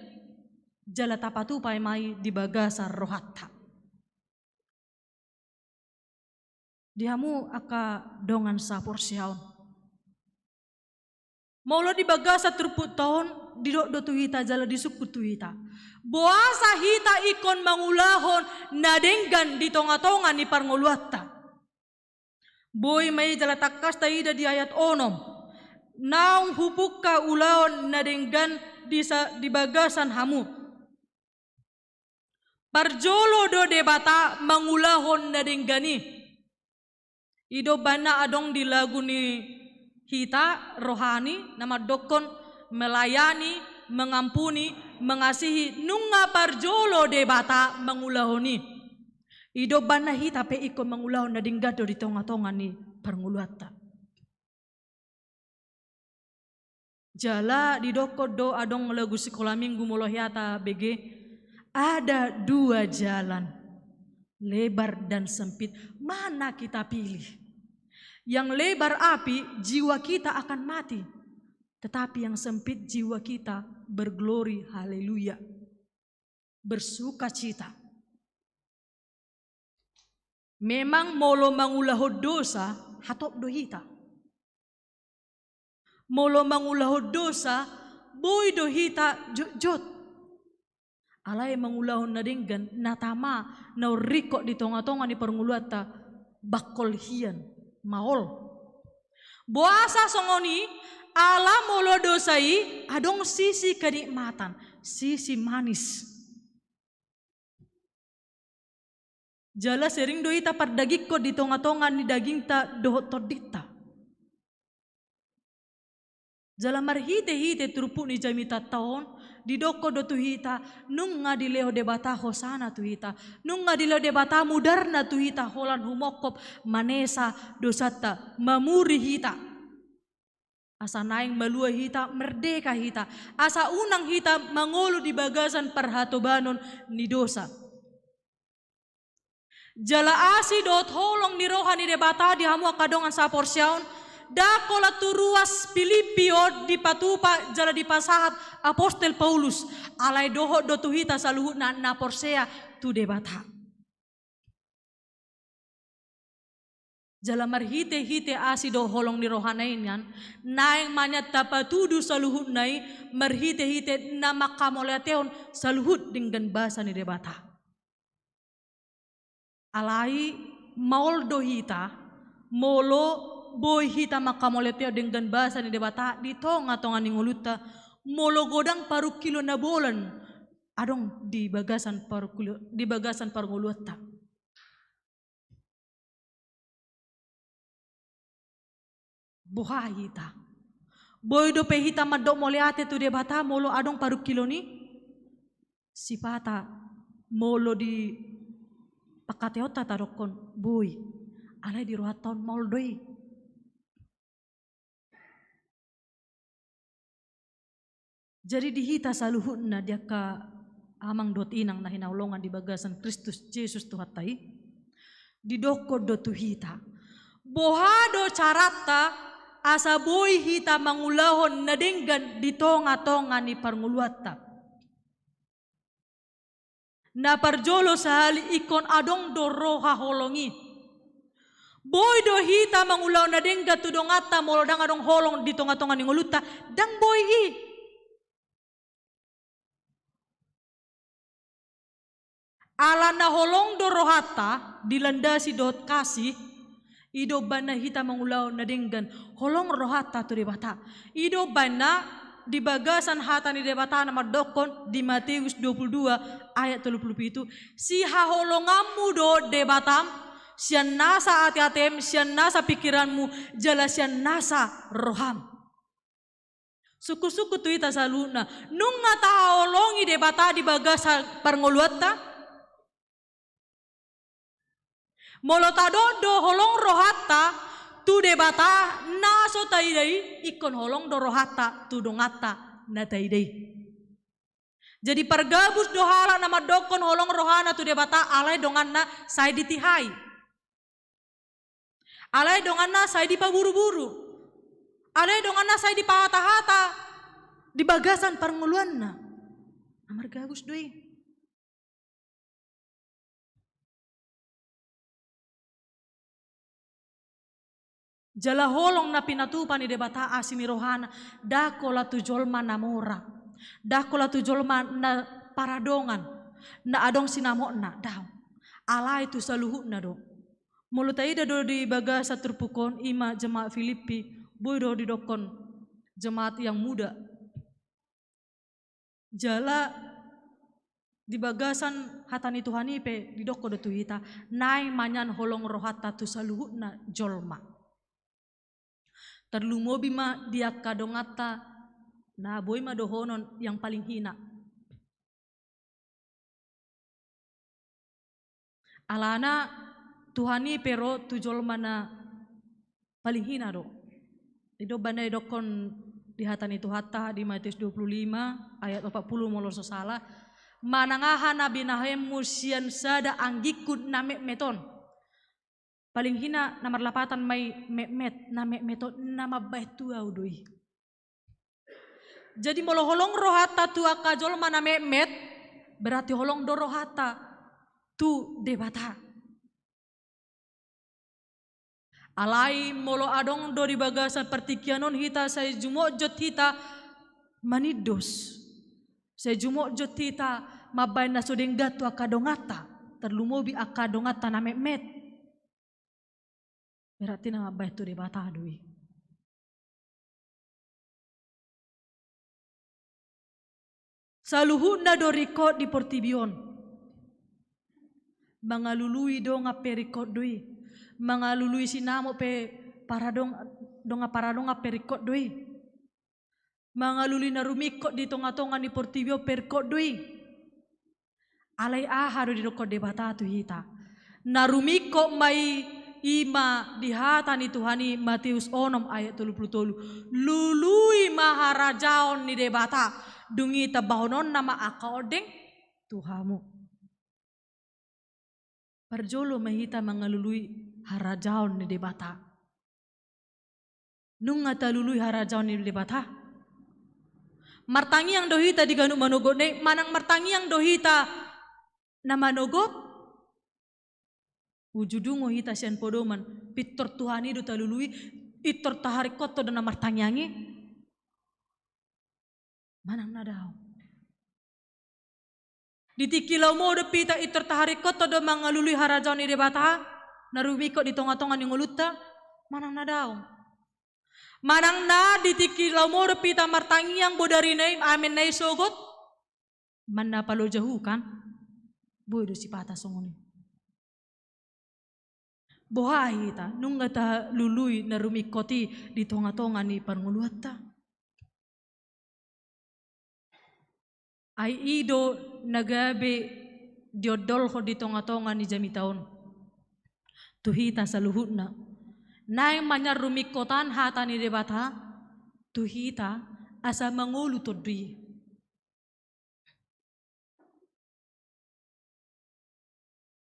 jala tapatupa ma i di bagasan rohanta. Di hamu angka dongan saporseaon, molo di bagasan turpukta on, didok do tu hita jala disungkun tu hita, boasa hita ingkon mangulahon na denggan di tonga-tonga ni parngoluanta? Boi ma i jala tangkas taida di ayat onom, naung hupungka ulaon na denggan di sa-, di bagasan hamu. Parjolo do Debata mangulahon na denggan i. I do umbahen na adong di lagu ni hita rohani na mandokkon, melayani, mengampuni, mengasihi, nunga parjolo Debata mangulahon i. I do umbahen na hita pe ingkon mangulahon na denggan do di tonga-tonga ni parngoluanta. Jala didokkon do adong lagu sikola minggu molo hea tabege, ada dua jalan, lebar dan sempit, mana kita pilih? Yang lebar api, jiwa kita akan mati. Tetapi yang sempit, jiwa kita berglori, haleluya, bersukacita. Memang molo mangulahon dosa, hatop do hita. Molo mangulahon dosa, boi do hita jotjot. Alai mangulahon na denggan, na tama, naung ringkot di tonga-tonga ni parngoluanta, bangkol hian, maol. Boasa songon i? Ala molo dosa i adong sisi kenikmatan, sisi manis. Jala sering do hita pardagingkon di tonga-tonga ni dagingta dohot tondinta. Jala marhite-hite turpuk ni jamitanta on, didokkon do tu hita, nunga dilehon Debata hosana tu hita, nunga dilehon Debata mudarna tu hita, holan humongkop manesa dosanta, mamuri hita. Asa naeng malua hita, merdeka hita, asa unang hita mangolu di bagasan parhatobanon ni dosa. Jala asi dohot holong ni roha ni Debata di hamu angka dongan saporseaon, ndang holan tu ruas Pilippi on dipatupa jala dipasahat apostel Paulus, alai dohot do tu hita saluhutna na porsea tu Debata. Jala marhite-hite asi dohot holong ni rohana i nian, naeng ma nian tapatudu saluhutna i marhite-hite na mangkamauliatehon saluhut denggan basa ni Debata. Alai maol do hita molo boi hita manghamauliatehon denggan basa ni Debata di tonga-tonga ni ngolunta, molo godang parungkilon na bolan adong di bagasan parungkilo-, di bagasan parngoluanta. Boha hita? Boi dope hita mandok mauliate tu Debata molo adong parungkilon i? Sipata molo di pangkataionta tadokkon boi, alai di rohanta on maol do i. Jadi di hita saluhutna, di angka amang dohot inang na hinaholongan di bagasan Kristus Jesus Tuhanta i, didokkon do tu hita, boha do caranta asa boi hita mangulahon na denggan di tonga-tonga ni parngoluanta. Na parjolo sahali ingkon adong do roha holong i. Boi do hita mangulahon na denggan tu donganta molo ndang adong holong di tonga-tonga ni ngolunta, ndang boi i. Alana holong do rohanta dilandasi dohot kasih, i do umbahen na hita mangulahon na denggan, holong rohanta tu Debata. I do umbahen na di bagasan hata ni Debata na mandokkon di Mateus dua puluh dua ayat tolu puluh pitu, sihaholonganmu do Debatam, sian nasa ate-atem, sian nasa pingkiranmu, jala sian nasa roham. Sungkun-sungkun tu hita saluhutna, nunga tahaholongi Debata di bagasan parngoluanta? Molo tadok do holong rohanta tu Debata na so taida i, ingkon holong do rohanta tu donganta na taida i. Jadi pargabus do halak na mandokkon holong rohana tu Debata, alai donganna sai ditihai. Alai donganna sai dipaburu-buru. Alai donganna sai dipahata-hata di bagasan parngoluanna. Na margabus do i. Jala holong na pinatupa ni Debata asi ni rohana, ndang holan tu jolma na mora, ndang holan tu jolma na paradongan, na adong sinamotna, daong. Alai tu saluhutna do. Molo taida do di bagasan turpuk on, i ma jemaat Filipi, boi do didokkon jemaat yang muda. Jala di bagasan hata ni Tuhan i pe didokkon do tu hita, naeng ma nian holong rohanta tu saluhutna jolma. Tarlumobi ma di angka donganta na boi ma dohonon yang paling hina. Alana Tuhan i pe ro tu jolma na paling hina do. I do umbahen na didokkon di hata ni Tuhanta di Matius dua puluh lima ayat opat puluh molo so sala, manang aha na binahenmu sian sada anggingku na metmet on. Paling hina na marlapatan ma i metmet, na metmet on na mambahen tu ahu do i. Jadi molo holong rohanta tu angka jolma na metmet, berarti holong do rohanta tu Debata. Alai molo adong do di bagasan partingkian on hita sai jumotjot hita manindos, sai jumotjot hita mambahen na so denggan tu angka donganta, tarlumobi angka donganta na metmet. Berarti na mambahen tu Debata do i. Saluhutna do ringkot di portibi on. Mangalului dongan pe ringkot do i. Mangalului sinamot pe paradong-, dongan paradongan pe ringkot do i. Mangalului na rumingkot di tonga-tonga ni portibi on pe ringkot do i. Alai aha do didokkon Debata tu hita? Na rumingkot ma i, i ma di hata ni Tuhan i, Matius onom ayat tolu puluh tolu. Lului ma harajaon ni Debata, dung i tambahononna ma angka ondeng tu hamu. Parjolo ma hita mangalului harajaon ni Debata. Nunga talului harajaon ni Debata? Martangiang do hita di ganup manogot na i, manang martangiang do hita na manogot? Uju dungo hita sian podoman, pintor Tuhan i do talului, pintor taharingkothon do na martangiang i? Manang na daong. Di tingki laho modom hita pintor taharingkothon do mangalului harajaon ni Debata na rumingkot di tonga-tonga ni ngolunta? Manang na daong. Manang na di tingki laho modom hita martangiang bodari na i, amen na i sogot, manang na paloja hukan, boi do sipata songon i. Boha hita, nunga talului na rumingkot i di tonga-tonga ni parngoluanta. Ai i do na gabe diondolhon di tonga-tonga ni jamita on tu hita saluhutna. Naeng manjalo rumingkotan hata ni Debata tu hita asa mangolu tondi.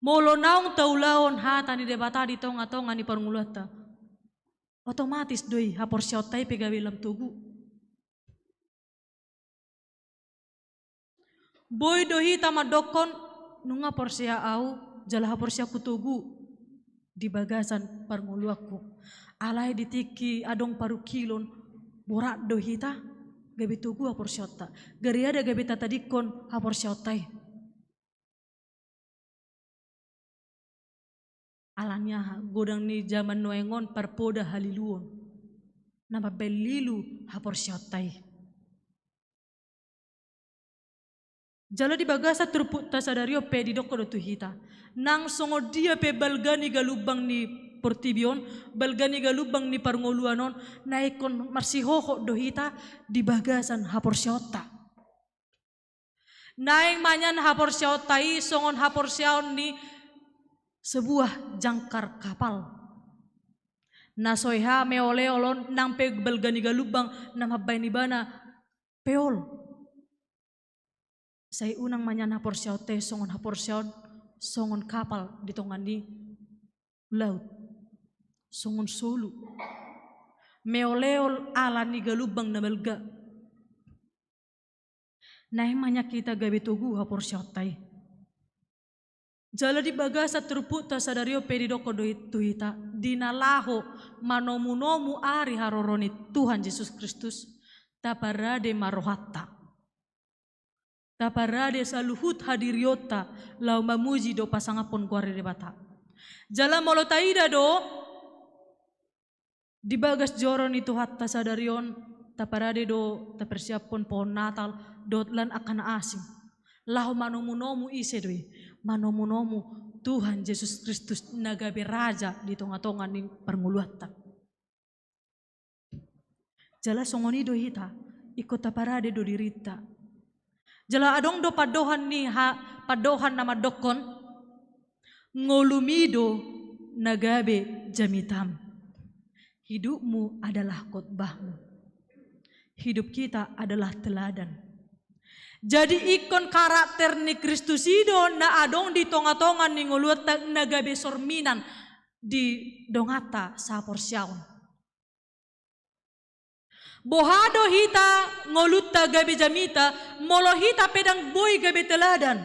Molo naung taulahon hata ni Debata di tonga-tonga ni parngoluanta, otomatis do i haporseaonta i pe gabe lam togu. Boi do hita mandokkon, nunga porsea au, jala haporseaonku togu di bagasan parngoluanku. Alai di tingki adong parungkilon, borat do hita gabe togu haporseaonta. Gariada gabe tatadingkon haporseaonta i. Alani aha? Godang ni jaman nuaeng on parpoda haliluon na mambaen lilu haporseaonta i. Jala di bagasan turpukta sadari on pe didok do tu hita, nang songon dia pe balga ni galumbang ni portibi on, balga ni galumbang ni parngoluan on, na ingkon marsihohot do hita di bagasan haporseaonta. Naeng ma nian haporseaonta i songon haporseaon ni sebuah jangkar kapal. Na so hea meoleol on nang pe balga ni galumbang na mambaen ibana peol. Sai unang ma nian haporseaonta i songon haporseaon, songon kapal di tonga ni laut. Songon solu. Meoleol ala ni galumbang na balga. Naeng ma nian hita gabe togu haporseaonta i. Jala di bagasan turpukta sadari on pe didok do i tu hita, di na laho manomunomu ari haroro ni Tuhan Jesus Kristus, taparade ma rohanta. Taparade saluhut hadirionta laho mamuji dohot pasangaphon goar ni Debata. Jala molo taida do, di bagas joro ni Tuhanta sadari on, taparade do, tapersiaphon pohon Natal dohot lan angka na asing. Laho manomunomu ise do i? Manomunomu Tuhan Jesus Kristus na gabe Raja di tonga-tonga ni parngoluanta. Jala songon i do hita, ingkon taparade do dirinta. Jala adong do pandohan ni ha-, pandohan na mandokkon, ngolumi do na gabe jamitam. Hidupmu adalah khotbahmu. Hidup kita adalah teladan. Jadi ingkon karakter ni Kristus i do na adong di tonga-tonga ni ngoluanta na gabe sorminan di donganta saporseaon. Boha do hita ngolunta gabe jamita, molo hita pe ndang boi gabe teladan?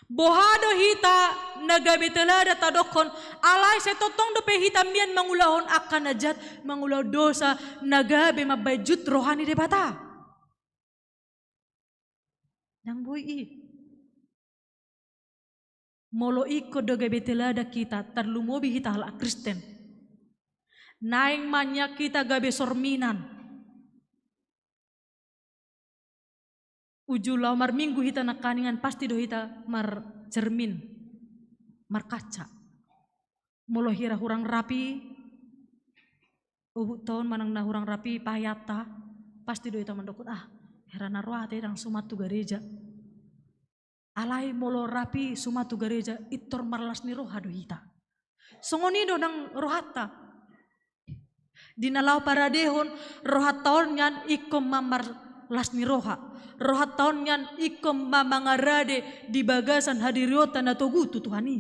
Boha do hita na gabe teladan tadokkon, alai sai tongtong dope hita mian mangulahon angka na jat, mangulahon dosa, na gabe mambaen jut roha ni Debata? Ndang boi i. Molo ingkon do gabe teladan hita, tarlumobi hita halak Kristen. Naeng ma nian hita gabe sorminan. Uju laho marminggu hita nangkiningan, pasti do hita marcermin, markaca. Molo hira hurang rapi, obukta on manang na hurang rapi pahiatta, pasti do hita mandokkon, ah, hira na rohanta i ndang suman tu gareja. Alai molo rapi suman tu gareja, pintor marlas ni roha do hita. Songon i do nang rohanta. Di na laho paradehon, rohanta on nian ingkon ma marlas ni roha. Rohanta on nian ingkon ma mangarade di bagasan hadirionta na togu tu Tuhan i.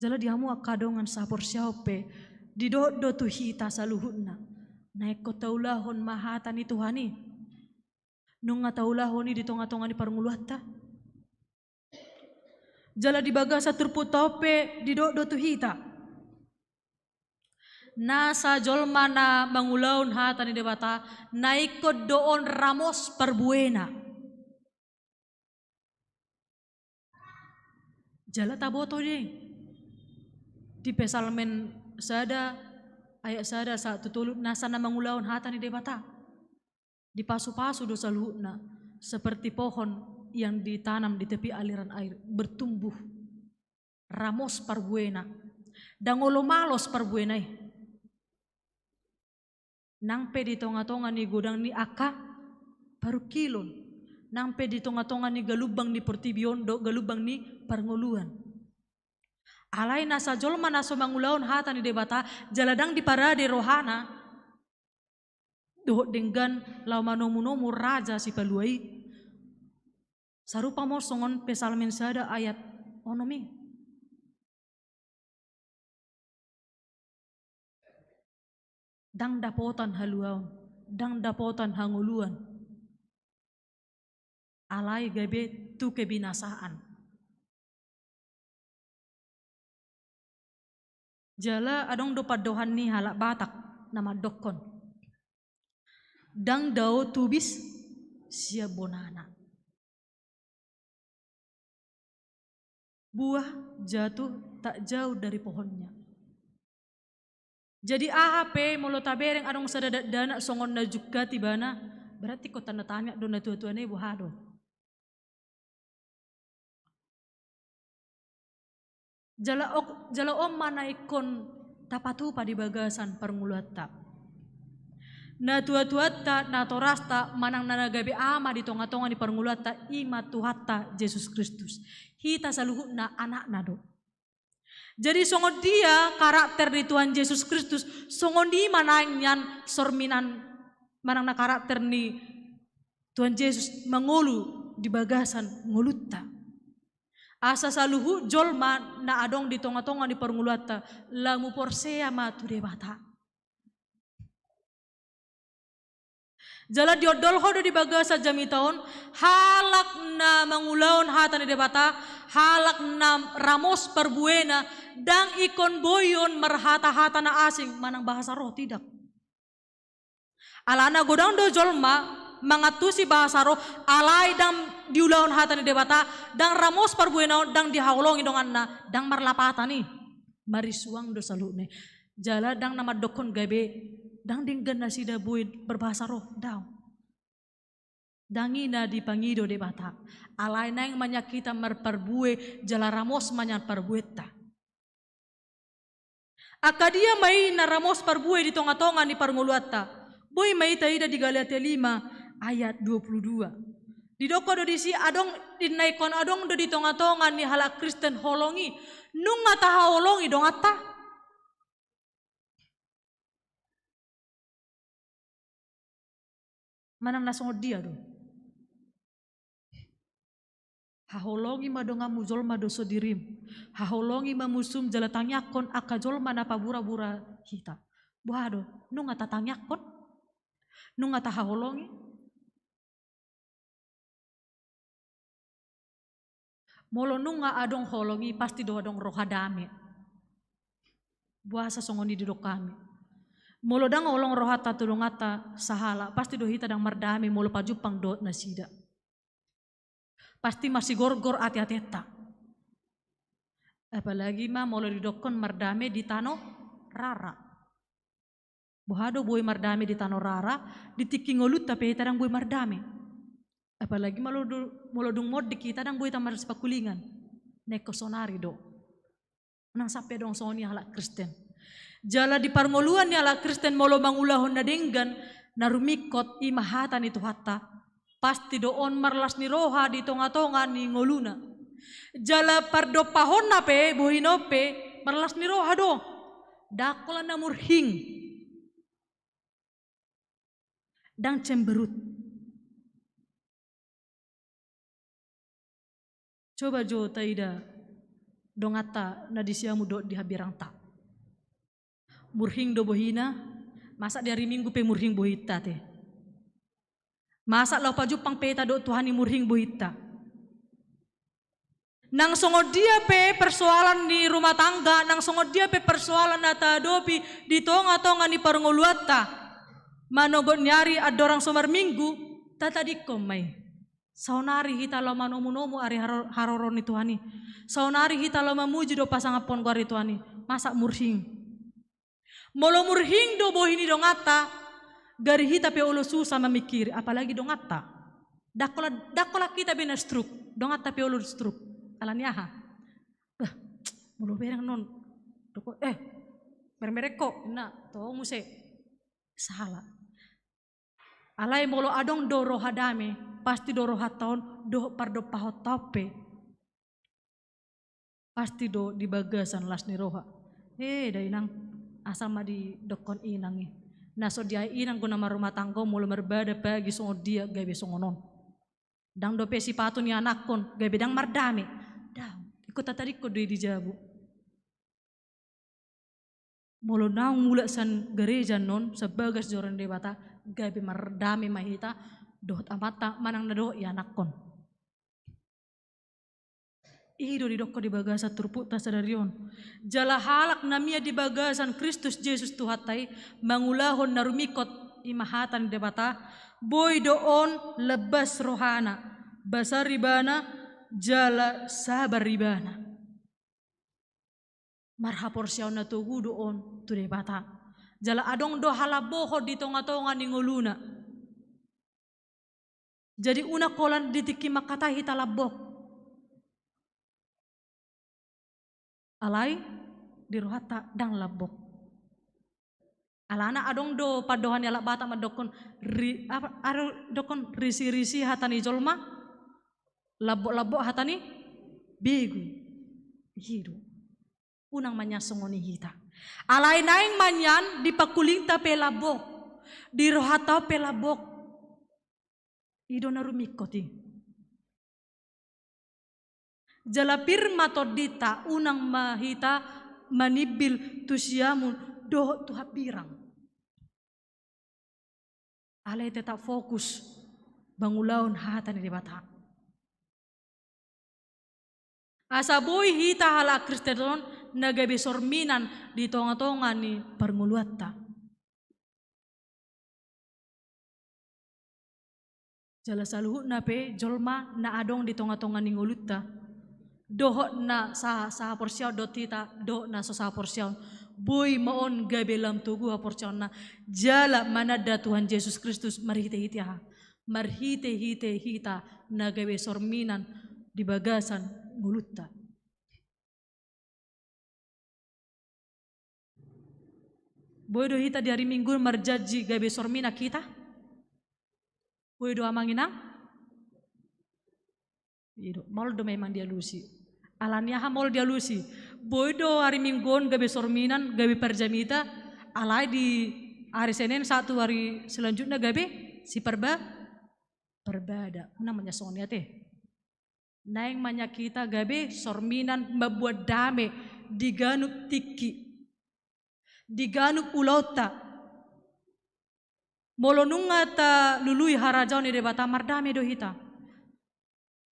Jala di hamu angka dongan saporseaon pe, didok do tu hita saluhutna, na ingkon taulahon ma hata ni Tuhan i. Nunga taulahon i di tonga-tonga ni parngoluanta? Jala di bagasan turpukta on pe didok do tu hita, nasa jolma na mangulahon hata ni Debata, na ingkon do on ramos parbuena. Jala taboto do i di Psalmen sada ayat sada sahat tu tolu, nasa na mangulahon hata ni Debata. Dipasupasu do saluhutna, seperti pohon yang ditanam di tepi aliran air, bertumbuh, ramos parbuena, ndang olo malos parbuena i. Nang pe di tongatonga ni godang ni angka parungkilon, nang pe di tongatonga ni galumbang ni portibi on dohot galumbang ni parngoluan. Alai nasa jolma na so mangulahon hata ni Debata, jala ndang diparade rohana, dohot denggan laho manomunomu Raja Sipalua i. Sarupa ma songon Psalmen sada ayat onom i. Ndang dapotan haluaon, ndang dapotan hangoluan. Alai gabe tu kebinasaan. Jala adong do pandohan ni halak Batak na mandokkon, ndang dao tubis sian bonana. Buah jatuh tak jauh dari pohonnya. Jadi aha pe molo tabereng adong sada dakdanak songon na jungkat ibana, berarti ingkon tanda tanya do na tuatua na i, boha do. Jala ok-, jala on ma na ingkon tapatupa di bagasan parngoluanta. Na tuatuanta, natorasta manang na gabe ama di tongatonga ni parngoluanta, i ma Tuhanta Jesus Kristus. Hita saluhutna anakna do. Jadi songon dia karakter ni Tuhan Jesus Kristus, songon i ma naeng nian sorminan manang na karakter ni Tuhan Jesus mangolu di bagasan ngolunta. Asa saluhut jolma na adong di tongatonga ni parngoluanta, lamu porsea ma tu Debata. Jala diondolhon do di bagasan jamita on, halak na mangulahon hata ni Debata, halak na ramos parbuena, ndang ingkon boi on marhatahata na asing manang bahasa roh, tidak. Alana godang do jolma mangantusi bahasa roh, alai ndang diulahon hata ni Debata, ndang ramos parbuena on, ndang dihaholongi donganna, ndang marlapatan i. Marisuang do saluhutna i. Jala ndang na mandokkon gabe ndang denggan nasida boi berbahasa roh, daong. Ndang i na dipangido Debata. Alai naeng ma nian hita marparbue jala ramos ma nian parbuenta. Angka dia ma i na ramos parbue di tongatonga ni parngoluanta? Boi ma i taida di Galatia lima ayat dua puluh dua. Didok do disi, adong, di na ingkon adong do di tongatonga ni halak Kristen holong i. Nunga tahaholongi donganta? Manang na songon dia do? Haholongi ma donganmu jolma dohot sondirim. Haholongi ma musum jala tangiangkon angka jolma na paburabura hita. Boha do? Nunga tatangiangkon? Nunga tahaholongi? Molo nunga adong holong i, pasti do adong roha dame. Boasa songon i didok hami? Molo ndang holong rohanta tu donganta sahalak, pasti do hita ndang mardame molo pajumpang dohot nasida. Pasti marsigorgor ateatenta. Apalagi ma molo didokkon mardame di tano rara. Boha do boi mardame di tano rara, di tingki ngolunta pe hita ndang boi mardame. Apalagi molo du-, molo dung monding hita ndang boi hita marsipangkulingan. Nengkon sonari do. Nang sampe adong songon i halak Kristen. Jala di parngoluan ni halak Kristen molo mangulahon na denggan, na rumingkot i ma hata ni Tuhanta, pasti do on marlas ni roha di tongatonga ni ngoluna. Jala pardompahonna pe, bohina on pe, marlas ni roha do. Ndang holan na murhing. Ndang cemberut. Coba jo taida donganta na di siamun dohot di hambirangta. Murhing do bohina, masa di ari Minggu pe murhing bohinta te? Masa laho pajumpang pe hita dohot Tuhan i murhing bohinta? Nang songon dia pe persoalan di rumah tangga, nang songon dia pe persoalan na tahadopi di tongatonga ni parngoluanta, manogot ni ari andorang so marminggu, tatadingkon ma i. Saonari hita laho manomu-nomu ari haro-, haroro ni Tuhan i. Saonari hita laho mamuji dohot pasangaphon goar ni Tuhan i. Masa murhing? Molo murhing do bohi ni donganta, gari hita pe olo susah mamingkiri, apalagi donganta. Ndang holan, ndang holan hita be na struk, donganta pe olo struk. Alani aha? Bah, molo bereng non, doko, eh, mereng-mereng ho, na, tong muse. Sala. Alai molo adong do roha dame, pasti do rohanta on dohot pardompahonta on pe. Pasti do di bagasan las ni roha. Eh, da inang, asal ma didokkon inang i. Na songon dia inang do na marrumah tangga on, molo marbada pagi songon dia gabe songon on. Ndang dope sipatu ni anakkon, gabe ndang mardame. Ndang, ingkon tatadingkon do i di jabu. Molo naung mulak sian gareja annon, sian bagas joro ni Debata, gabe mardame ma hita dohot amanta manang na dohot ianakkon. I do didokkon di bagasan turpukta sadari on. Jala halak na mian di bagasan Kristus Jesus Tuhanta i, mangulahon na rumingkot, i ma hata ni Debata, boi do on lambas rohana, basar ibana, jala sabar ibana. Marhaporseaon na togu do on tu Debata. Jala adong do halambohon di tonga-tonga ni ngoluna. Jadi unang holan di tingki mangkatai hita lambok. Alai di rohanta ndang lambok. Alana adong do pandohan ni halak Batak mandokkon ri-, apa, aro dokkon risi-risi hata ni jolma, lambok-lambok hata ni begu. I do. Unang ma nian songon i hita. Alai naeng ma nian di pangkulingta pe lambok, di rohanta pe lambok. I do na rumingkot i. Jala pir ma tondinta, unang ma hita manimbil tu siamun dohot tu hambirang. Alai tetap fokus mangulahon hata ni Debata. Asa boi hita halak Kristen on na gabe sorminan di tonga-tonga ni parngoluanta. Jala saluhutna pe jolma na adong di tonga-tonga ni ngolunta, dohot na sa-, sahaporseaon dohot hita, dohot na so sahaporseaon, boi ma on gabe lam togu haporseaonna, jala mananda Tuhan Jesus Kristus marhite-hite aha? Marhite-hite hita na gabe sorminan di bagasan ngolunta. Boi do hita di ari Minggu marjanji gabe sorminan hita? Boi do amang inang? I do, maol do memang dialusi. Alani aha maol dialusi? Boi do ari Minggu on gabe sorminan, gabe parjamita, alai di ari Senen sahat tu ari selanjutna gabe siparba-, parbada. Unang ma nian songon i ate. Naeng ma nian hita gabe sorminan mamboan dame di ganup tingki, di ganup ulaonta. Molo nunga talului harajaon ni Debata, mardame do hita.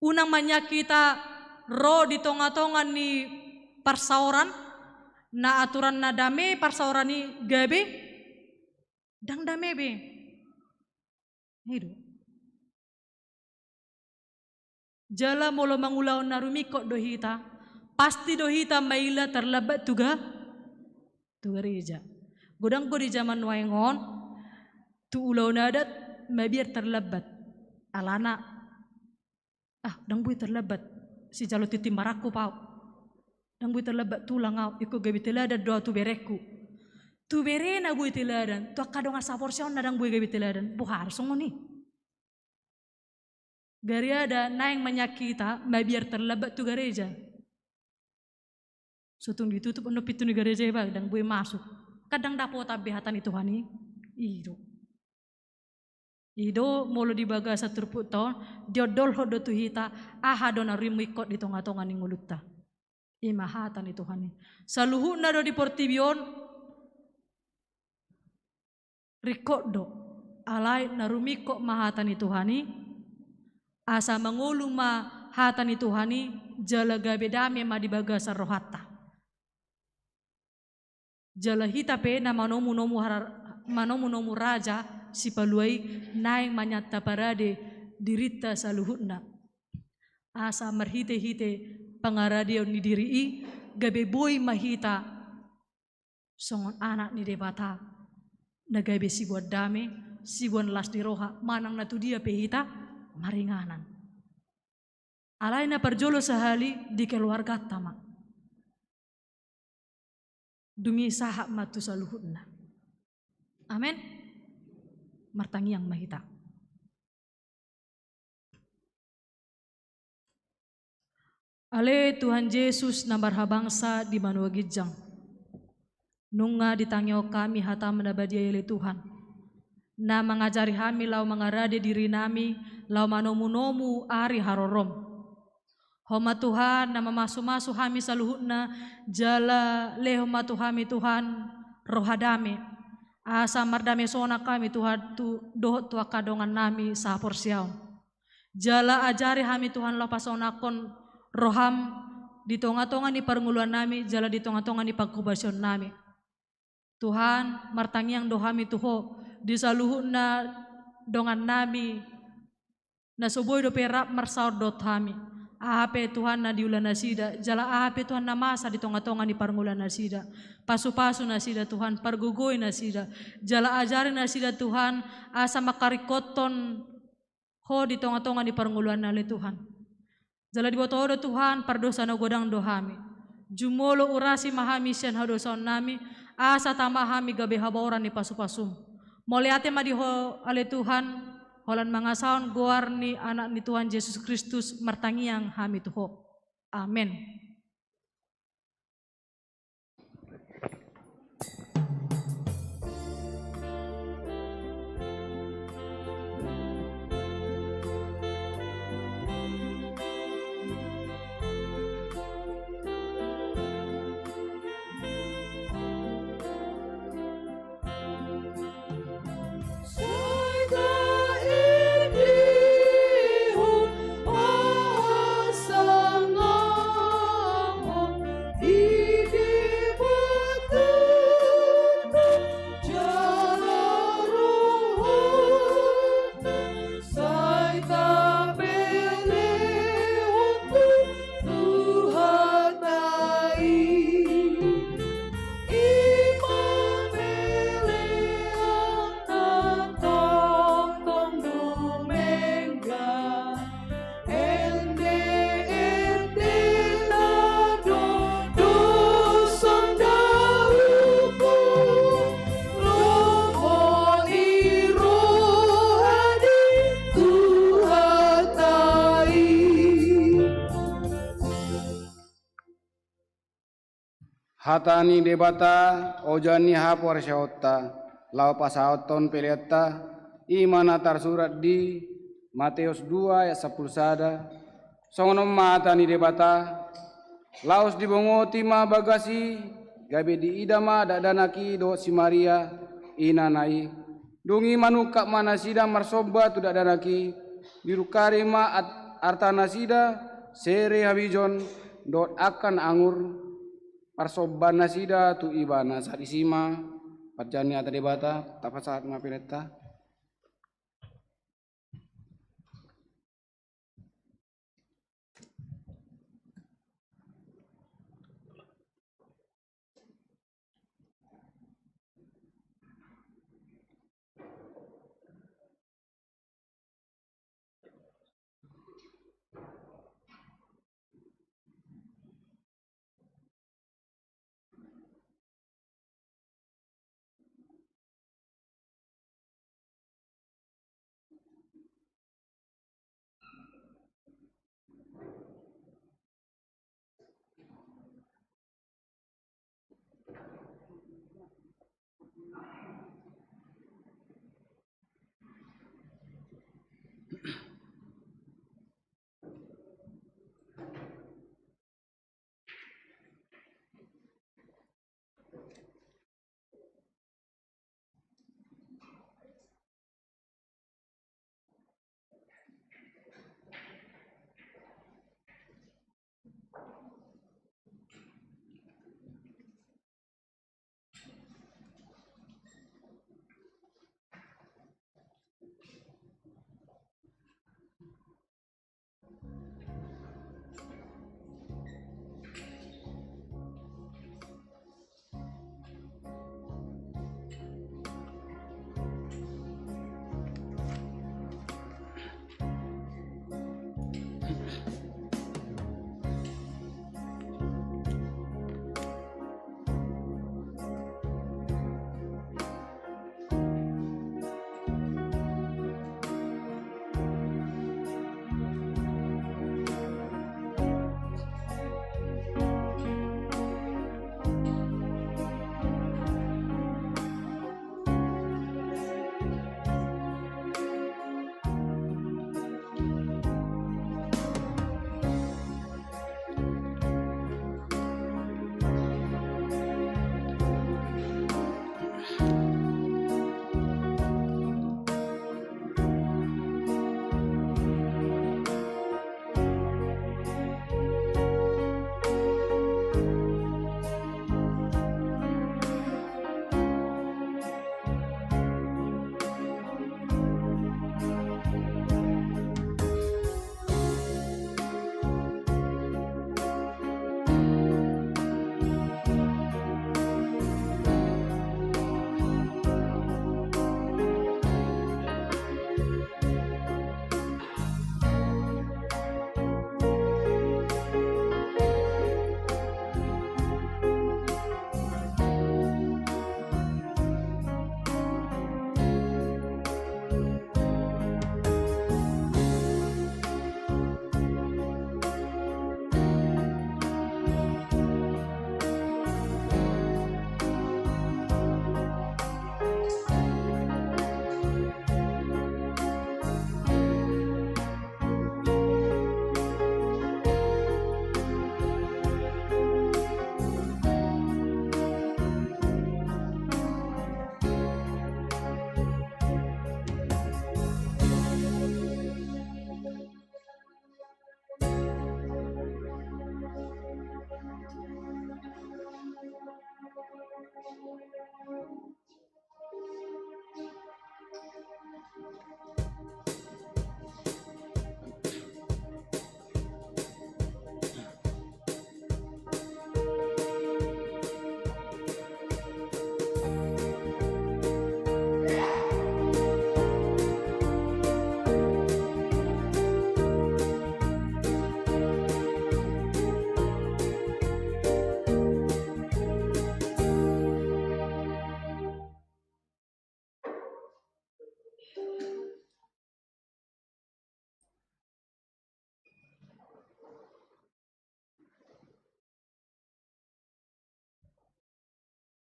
Unang ma nian hita ro di tonga-tonga ni parsaoran, na aturan na dame parsaoran i gabe ndang dame be. I do. Jala molo mangulahon na rumingkot do hita, pasti do hita maila tarlambat tu ga-, tu gareja. Godang do di jaman nuaeng on, tu ulaon adat mabiar tarlambat. Alana, ah, ndang boi tarlambat, sijalo tintin marangkup au. Ndang boi tarlambat tulang au, ingkon gabe teladan do au tu berengku. Tu berena boi teladan, tu angka dongan sahaporseaonna ndang boi gabe teladan, boha do songon i? Gariada naeng ma nian hita mabiar tarlambat tu gareja. So tung ditutup annon pintu ni gareja i ba, ndang boi masuk. Kan ndang dapotan be hata ni Tuhan i. I do. I do molo di bagasan turpukta on, diondolhon do tu hita aha do na rumingkot di tonga-tonga ni ngolunta. I ma hata ni Tuhan i. Saluhutna do di portibi on ringkot do, alai na rumingkot ma hata ni Tuhan i, asa mangolu ma hata ni Tuhan i, jala gabe dame ma di bagasan rohanta. Jala hita pe na manomu-nomu har-, manomu-nomu Raja Sipalua i, naeng ma nian taparade dirinta saluhutna. Asa marhitehite pangaradeon ni diri i, gabe boi ma hita songon anak ni Debata, na gabe siboan dame, siboan las ni roha, manang na tudia pe hita maringanan. Alai na parjolo sahali di keluarganta ma. Dung i sahat ma tu saluhutna. Amen. Martangiang ma hita. Ale Tuhan Jesus na marhabangsa di banua ginjang. Nunga ditangihon hami hataM na badia i ale Tuhan, na mangajari hami laho mangarade dirinami laho manomunomu ari harorom. Ho ma Tuhan na mamasumasu hami saluhutna, jala lehon ma tu hami Tuhan roha dame, asa mardame sonang hami Tuhan tu, dohot tu angka dongannami sahaporseaon. Jala ajari hami Tuhan laho pasonangkon rohaM di tongatonga ni parngoluannami, jala di tongatonga ni pangkobasionnami. Tuhan, martangiang do hami tu Ho, di saluhutna dongannami, na so boi dope rap marsaor dohot hami. Aha pe Tuhan na niula nasida, jala aha pe Tuhan na masa di tongatonga ni parngoluannasida. Pasupasu nasida Tuhan, pargogoi nasida. Jala ajari nasida Tuhan, asa mangkaringkothon Ho di tongatonga ni parngoluanna ale Tuhan. Jala diboto Ho do Tuhan, pardosa na godang do hami. Jumolo urasi ma hami sian hadosaonnami, asa tama hami gabe habaoran ni pasupasuM. Mauliate ma di Ho ale Tuhan, holan mangasahon goar ni Anak ni Tuhan Jesus Kristus martangiang hami tu Ho. Amen. Hata ni Debata, oja ni haporseaonta, laho pasahathon peleanta, i ma na tarsurat di Mateus dua ayat sampulu sada. Songon on ma hata ni Debata, laos dibongoti ma bagas i, gabe diida ma dakdanak i dohot si Maria, inana i. Dung i manungkap ma nasida marsomba tu dakdanak i, dirungkari ma at-, artanasida, sere habijon, dohot angka na angur, parsombaannasida tu Ibana. Sahat disi ma parjani hata Debata, tapasahat ma peleanta.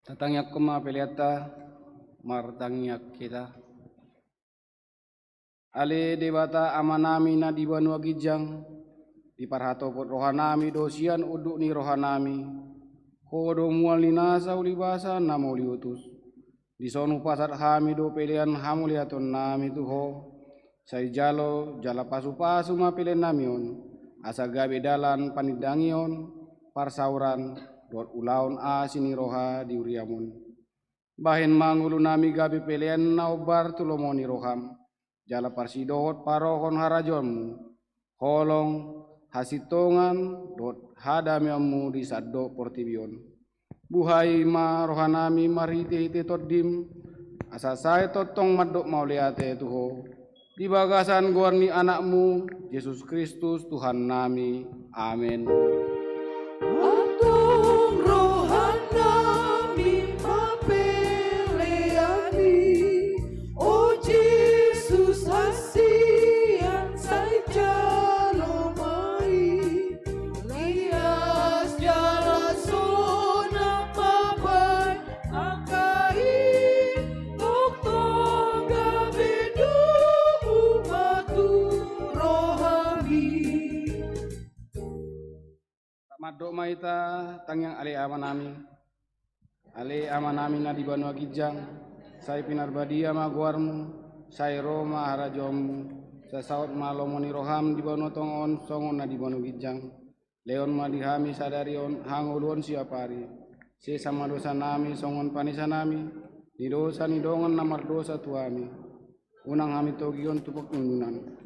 Tatangiangkon ma peleanta, martangiang hita. Ale Debata Amanami na di banua ginjang, diparhatopot rohanami do sian unduk ni rohanami, Ho do mual ni nasa ulibasa na mauliutus. Dison hupasahat hami do pelean hamauliatennami tu Ho, sai jalo jala pasupasu ma peleannami on, asa gabe dalan panindangion, parsauran, dohot ulaon asi ni roha di huriam on. Bahen ma ngolunami gabe pelean na hombar tu lomo ni roham, jala parsidohot parohon harajaonmu, holong, hasintongan, dohot hadameonmu di sandok portibi on. Buhai ma rohanami marhitehite Tondim, asa sai tongtong mandok mauliate tu Ho, di bagasan goar ni Anakmu, Jesus Kristus, Tuhannami. Amen. Antong rohanami mapelean i, o Jesus hasian sai jalo ma i. Lias jala sonang mambahen angka i, tongtong gabe domu ma tu rohami. Mandok ma hita tangiang. Ale Amanami, Ale Amanami na di banua ginjang, sai pinarbadia ma goarmu, sai ro ma harajaonmu, sai saut ma lomo ni roham di banua tonga on songon na di banua ginjang. Lehon ma di hami sadari on hangoluan siapari. Sesa ma dosanami songon panesanami di dosa ni dongan na mardosa tu hami. Unang hami togihon tu pangunjunan.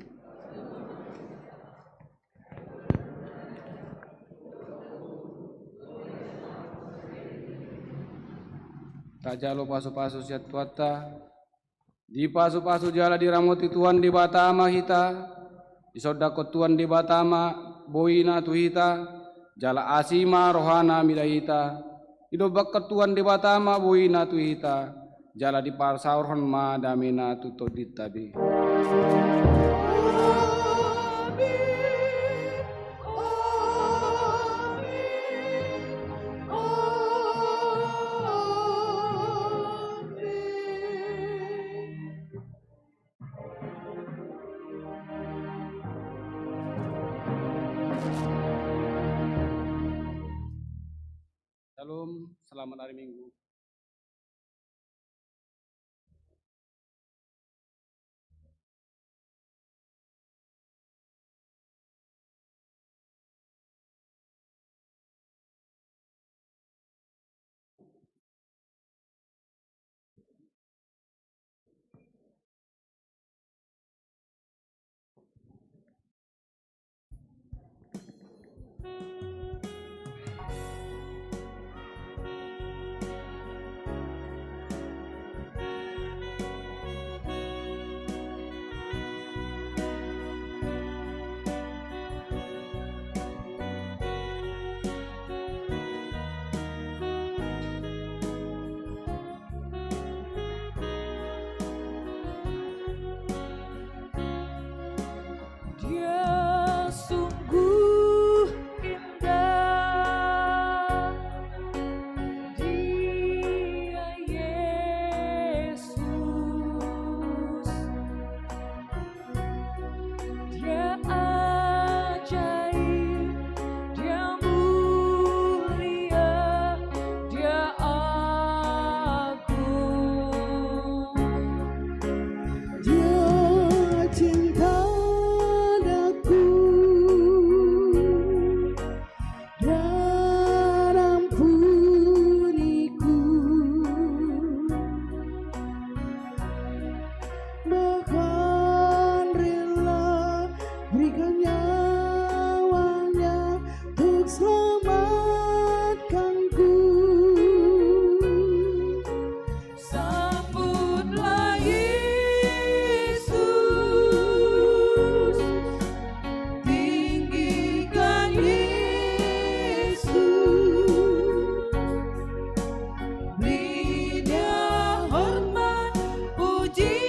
Tajalo pasupasu sian Tuhanta. Dipasupasu jala diramoti Tuhan Debata ma hita. Disondangkon Tuhan Debata ma boina tu hita, jala asi ma rohana mida hita. Didombakkon Tuhan Debata ma boina tu hita, jala diparsaorhon ma damena tu tondinta be. Amen. Amen. Amen. Shalom, selamat hari Minggu. Di